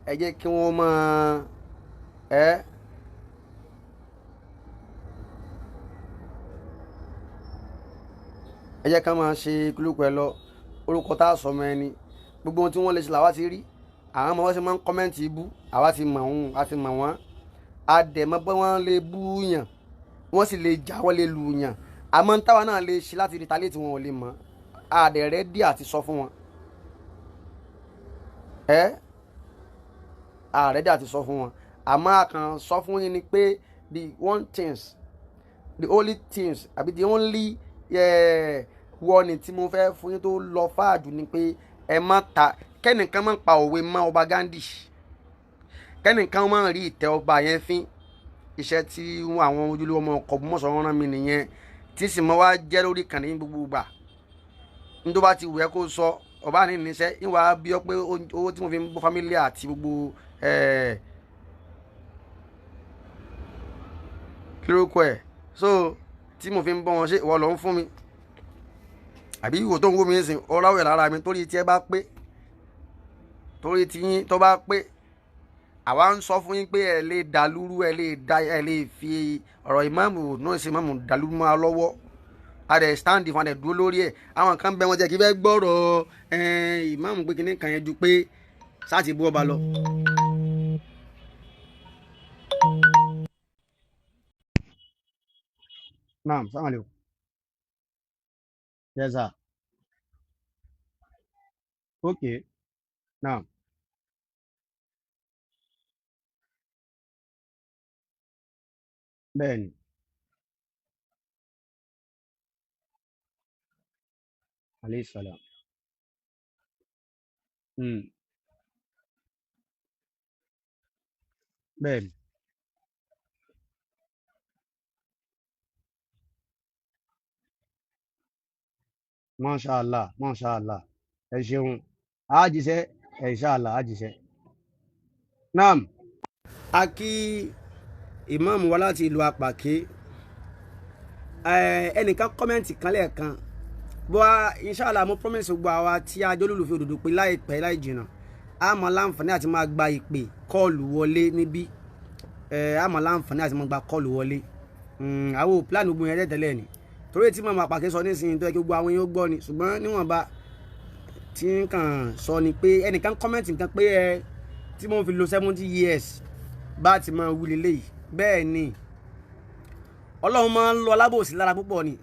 Ẹ jẹ́ kí wọ́n máa ẹ. Ẹ jẹ́ ká máa ṣe kílùkù ẹ lọ orúkọ tá a sọ ọmọ ẹni. Gbogbo ohun tí wọ́n lè ṣe làwa ti rí. Àwọn ọmọ wọn ṣe máa ń comment ibú, àwa ti mọ̀ ọ́n, a ti mọ̀ wọ́n, a dẹ̀ mọ̀ pé wọ́n lè bú yàn, wọ́n sì lè jà, wọ́n lè lù yàn. Àmọ́ táwa náà lè ṣe láti retaliate, wọn ò lè mọ̀. A dẹ̀ ready àti sọ fún wọn, ẹ a ready àti sọ fún wọn. Àmọ́ a kàn sọ fún yín ni pé the one things, the only things àbí the only warning tí mo fẹ́ fún yín tó lọ fáàjù ni pé ẹ má ta kẹ́nìkan má pa òwe mọ́ ọba Gandhi, kẹ́nìkan má rí ìtẹ́ ọba yẹn fín. Iṣẹ́ tí àwọn ojúlówó ọmọ ọkọ̀ mọ̀sán rán mi nìyẹn, tí sì mọ́ wá jẹ́ lórí ìkànnì ní gbogbo ìgbà. Ní tó bá ti wù ẹ́ kó sọ ọba ní níṣẹ́ ìwà bí ọ pé owó tí mo fi ń bọ́ family àti gbogbo kí lórúkọ ẹ̀, so tí mo fi ń bọ́ wọn, ṣe ìwọ ló ń fún mi àbí ìwò tó ń wó mi ń sìn ọ̀ráwẹ̀ lára mi? Torí tí ẹ bá pé, torí tí yín tó bá pé, àwa ń sọ fún yín pé ẹ lè dàlúrú, ẹ lè da, ẹ lè fi ọ̀rọ̀ ìmáàmù náà ṣe ìmáàmù dàlúrú mọ́ wa lọ́wọ́. A dẹ̀ stand fún, a dẹ̀ dúró lórí ẹ̀. Àwọn kan bẹ wọn jẹ́ kí fẹ́ gbọ́rọ̀ ìmáàmù pé kíní kan yẹn ju pé sáà ti bú ọba lọ. Naam, salaam alaikum. Yes, sir. Okay. Naam. Bẹ́ẹ̀ni. Alayhi salam. Bẹ́ẹ̀ni. Masha Allah, Masha Allah. Ẹ ṣeun, àjíṣẹ́ inshallah àjíṣẹ́. Naam, a kí ìmáàmù wa láti ìlú Apàké. Ẹnìkan comment kan lẹ́ẹ̀kan bó inshallah mo promise gbogbo àwa tí a jẹ́ olólùfẹ́ òdodo pé láìpẹ́ láì jìnnà a máa láǹfààní àti máa gba ìpè call wọlé níbí. A máa láǹfààní àti máa gba call wọlé. Àwọn plan gbogbo yẹn tẹ́lẹ̀ ni torí tí màmá Apàké sọ nísìnyí tó yẹ kí gbogbo àwọn yẹn ó gbọ́ ni, ṣùgbọ́n níwọ̀nba tí n kàn sọ ni pé ẹnìkan comment nǹkan pé ẹ tí mo fi lo 70 years bá ti máa wí leléyìí. Bẹ́ẹ̀ ni Ọlọ́run máa ń lọ alábòsí lára púpọ̀ ni.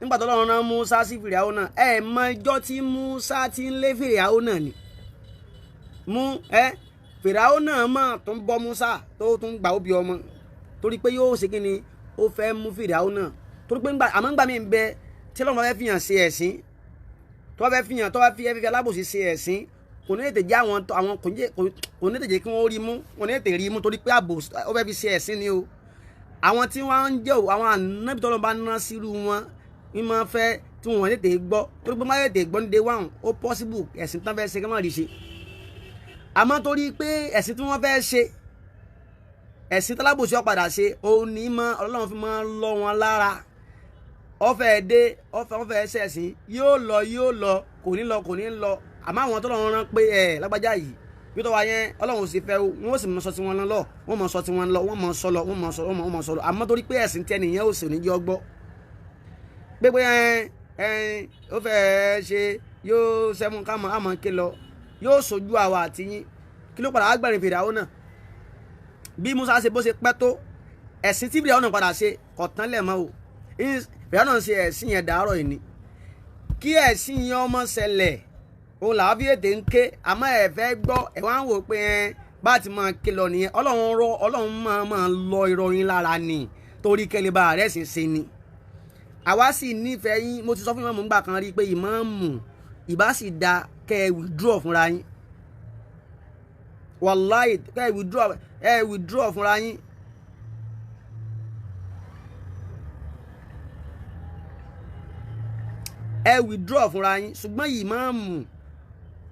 Nígbà tó Ọlọ́run rán Musa sí Fìràwọ̀ náà, ẹ mọ ijọ́ tí Musa ti ń lé Fìràwọ̀ náà ni mú ẹ Fìràwọ̀ náà máa tún bọ́ Musa tó tún gbà ó bí ọmọ torí pé yóò ṣe kí ni ó fẹ́ mú Fìràwọ̀ náà torí pé àmọ́ ńgbà mí ń bẹ tí Ọlọ́run fẹ́ fìyàn ṣe ẹ̀sìn tó bá fẹ́ fìyàn tó bá fi ẹfẹ́ alábòsí ṣe ẹ̀sìn kò ní tètè jẹ́ àwọn kò ní tètè jẹ́ kí wọ́n rí mú, kò ní tètè rí mú torí pé àbò ó fẹ́ fi ṣe ẹ̀sìn ni o. Àwọn tí wọ́n ń jẹ́ àwọn ànábì tọ́lọ́ bá ná sírú wọn ní máa fẹ́ tí wọ́n tètè gbọ́ torí pé má tètè gbọ́ ní day one ó possible ẹ̀sìn tán fẹ́ ṣe kí wọ́n rí ṣe. Àmọ́ torí pé ẹ̀sìn tí wọ́n fẹ́ ṣe ẹ̀sìn tálábòsí ó padà ṣe òun ní mọ́ Ọlọ́run fi máa lọ wọn lára. Ọfẹ́ dé ọfẹ́ ṣẹ̀sìn yóò lọ yóò lọ kò ní lọ kò ní lọ. Àmọ́ àwọn tó lọ́run rán pé ẹ̀ lágbájá yìí bí tó wá yẹn Ọlọ́run ò sì fẹ́ o, wọ́n sì mọ sọ tí wọ́n lọ, wọ́n mọ sọ tí wọ́n lọ, wọ́n mọ sọ lọ, wọ́n mọ sọ, wọ́n mọ sọ lọ. Àmọ́ torí pé ẹ̀sìn tí ẹnìyẹn ò sì ní jẹ́ ọgbọ́ pé pé ẹ ẹ ó fẹ́ ṣe yóò sẹ́mu ká mọ àmọ́ ké lọ yóò sojú àwa àti yín. Kí ló padà wá gbẹ̀rìn Fìràwọ̀ náà? Bí Musa ṣe bó ṣe pẹ́ tó ẹ̀sìn tí Fìràwọ̀ náà padà ṣe kọ̀tán lẹ̀ mọ́ o. Fìràwọ̀ náà ṣe ẹ̀sìn yẹn dàárọ̀ yìí ni kí ẹ̀sìn yẹn ọmọ ṣẹlẹ̀ òun làá fi ètè ń ké. Àmọ́ ẹ fẹ́ gbọ́ ẹ wá ń wò pé ẹ bá ti máa ké lọ nìyẹn. Ọlọ́run rọ Ọlọ́run máa lọ irọ́ yín lára ni torí kẹlẹ́ bá rẹ̀ sì ṣe ni. Àwa sì nífẹ̀ẹ́ yín. Mo ti sọ fún ìmáàmù ńgbà kan rí pé ìmáàmù ìbá sì da kẹ́ ẹ withdraw fúnra yín. Wàláì kẹ́ ẹ withdraw, ẹ withdraw fúnra yín. Ẹ withdraw fúnra yín. Ṣùgbọ́n ìmáàmù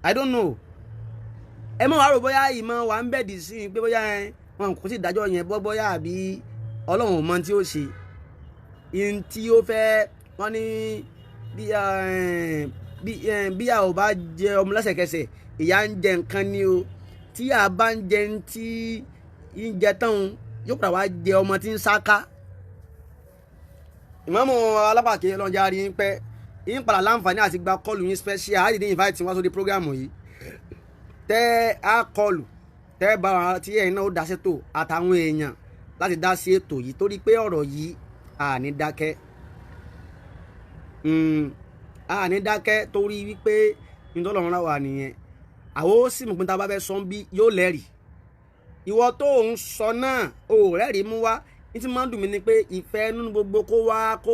I don't know. Ẹ mọ̀ wá rò bóyá ìmọ̀ wà ń bẹ̀dì sí i pé bóyá wọn kò sì dájọ́ yẹn bọ́ bóyá àbí Ọlọ́run ò mọ tí ó ṣe. Ihun tí ó fẹ́ wọ́n ní bí a ò bá jẹ ọmọ lẹ́sẹ̀kẹsẹ̀ ìyá ń jẹ nǹkan ni o. Tí a bá ń jẹ tí ń jẹ tán yóò padà wá jẹ ọmọ tí ń sáká. Ìmáàmù Alápàké lọ́njà rí ń pẹ́ yín padà láǹfààní àti gba kọlù yín special. Á dìde invite wá sórí programu yìí tẹ́ á kọlù tẹ́ bá wa tí ẹ̀yin náà ó dá sétò àtàwọn èèyàn láti dá sí ètò yìí torí pé ọ̀rọ̀ yìí àní dákẹ́, àní dákẹ́ torí wípé nítorí wà nìyẹn. Àwọn ó sì mú pé tá a bá fẹ́ sọ bí yóò lẹ́rìí. Ìwọ tó ń sọ náà ò rẹ́rìí mú wá. Ní tí máa ń dùn mí ni pé ìfẹ́ nínú gbogbo kó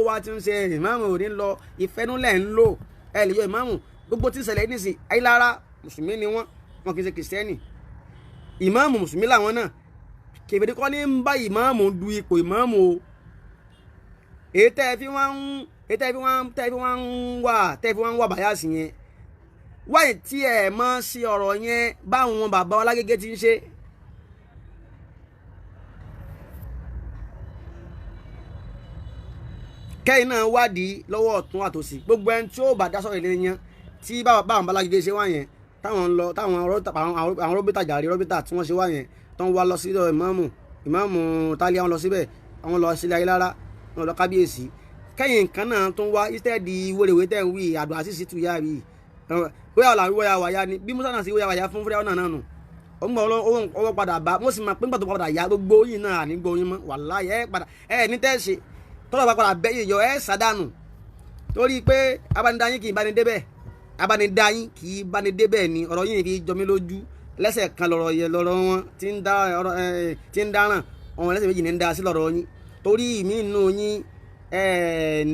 wá tí ń ṣe ìmáàmù ò ní lọ ìfẹ́ nínú lẹ̀ ń lò. Ẹ lè yọ ìmáàmù gbogbo tí ń ṣẹlẹ̀ nísìn Ayílára mùsùlùmí ni wọ́n, wọn kì í ṣe kìrìsìtẹ́nì. Ìmáàmù mùsùlùmí làwọn náà. Kèfèrí kọ́ ní ń bá ìmáàmù du ipò ìmáàmù o. Èyí tẹ́ ẹ fi wá ń wà bàyàsì yẹn wáyé tí ẹ mọ̀ sí ọ̀rọ̀ yẹn báwọn bàbá wa Lágége ti ń ṣe. Kẹ́yìn náà wádìí lọ́wọ́ ọ̀tún àtòsí gbogbo ẹni tí ó bá dá sọ̀rọ̀ ilé yẹn tí báwọn bàbá Lágége ṣe wá yẹn táwọn ń lọ táwọn àwọn rọ́bìtà jàre rọ́bìtà tí wọ́n ṣe wá yẹn tó ń wá lọ sílẹ̀ ìmáàmù ìmáàmù tálíà wọn lọ síbẹ̀ àwọn lọ sílẹ̀ Ayílára wọn lọ kábíyèsí. Kẹ́yìn nǹkan náà tó ń wá instead wéréwé tẹ̀ ń wí àdó àṣìṣe tù yá rí bóyá ọ̀là wíwọ́yà wáyá ni bí Musa náà sì wíwọ́yà wáyá fún Fíráúnà náà nù ọwọ́ padà bá wọ́n sì máa pín pàtó padà yá gbogbo yìí náà àní gbọ́ yín mọ́ wàláhì ẹ padà ẹ ní tẹ́sí tọ́lọ̀ bá padà bẹ́yìn yọ ẹ sàdánù torí pé abánidáyín kì í báni débẹ̀ abánidáyín kì í báni débẹ̀ ni ọ̀rọ̀ yìí fi jọmí lójú lẹ́sẹ̀ kan lọ̀rọ̀ yẹ lọ̀rọ̀ wọn tí ń dáràn ọ̀hún lẹ́sẹ̀ méjì ní ń dá sí lọ̀rọ̀ yín torí ìmí inú yín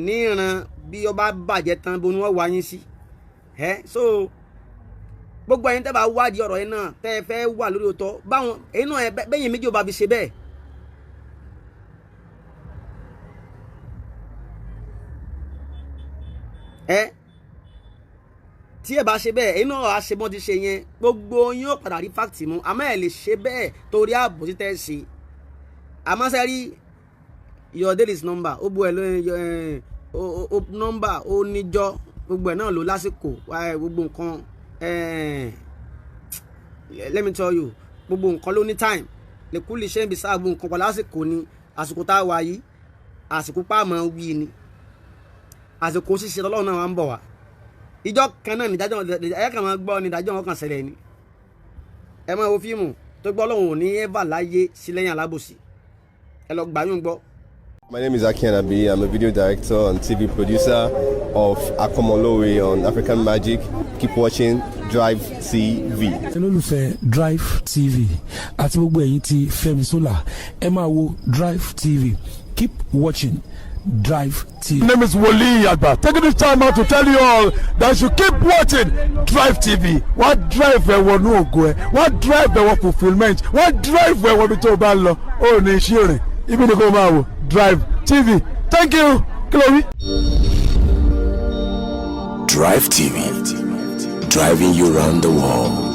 níran bí ọba bàjẹ́ tán bo ni wọ́n wá yín sí. So gbogbo ẹ̀yin tẹ́ bá wádìí ọ̀rọ̀ yẹn náà tẹ́ ẹ fẹ́ wà lórí òótọ́ báwọn èyí náà bẹ́yìn méjì ò bá fi ṣe bẹ́ẹ̀. Tí ẹ bá ṣe bẹ́ẹ̀, ẹ̀yin náà á ṣe bọ́n ti ṣe yẹn, gbogbo yín ó padà rí fact mú. Àmọ́ ẹ lè ṣe bẹ́ẹ̀ torí ààbò títẹ́ ṣe. Àmọ́ sẹ́ rí, your day is number. Ó bu ẹ lóyún ó number, ó níjọ́, gbogbo ẹ̀ náà ló lásìkò. Gbogbo nǹkan, let me tell you, gbogbo nǹkan ló ní time. Lè kú lè ṣe ń bi sáà, gbogbo nǹkan pẹ̀lú àsìkò ni. Àsìkò tá a wà yìí, àsìkò pàmò wí ni, àsìkò ṣíṣe Ọlọ́run náà wà ń bọ̀ wá. Ìjọ kan náà nídájọ́ ẹ kàn máa gbọ́ ní ìdájọ́ wọn kàn ṣẹlẹ̀ ni. Ẹ máa wo fíìmù tó gbọ́. Ọlọ́run ò ní ẹ́fà láyé sí lẹ́yìn alábòsí. Ẹ lọ gbàyún gbọ́. My name is Aki Anabi. I'm a video director and TV producer of Akomolowe on African Magic. Keep watching Drive TV. Olólùfẹ́ Drive TV àti gbogbo ẹ̀yin tí Fẹ́mi Sola, ẹ máa wo Drive TV. Keep watching Drive TV. My name is Wole Agba. Taking this time out to tell you all that you keep watching Drive TV. Wọ́n drive ẹ wọnú ògo ẹ, wọ́n drive ẹ wọ fulfilment, wọ́n drive ẹ wọ ibi tó o bá ń lọ. Ó ní iṣẹ́ rìn, ibi ni kò máa wò Drive TV. Thank you. Kí ló wí? Drive TV, driving you round the world.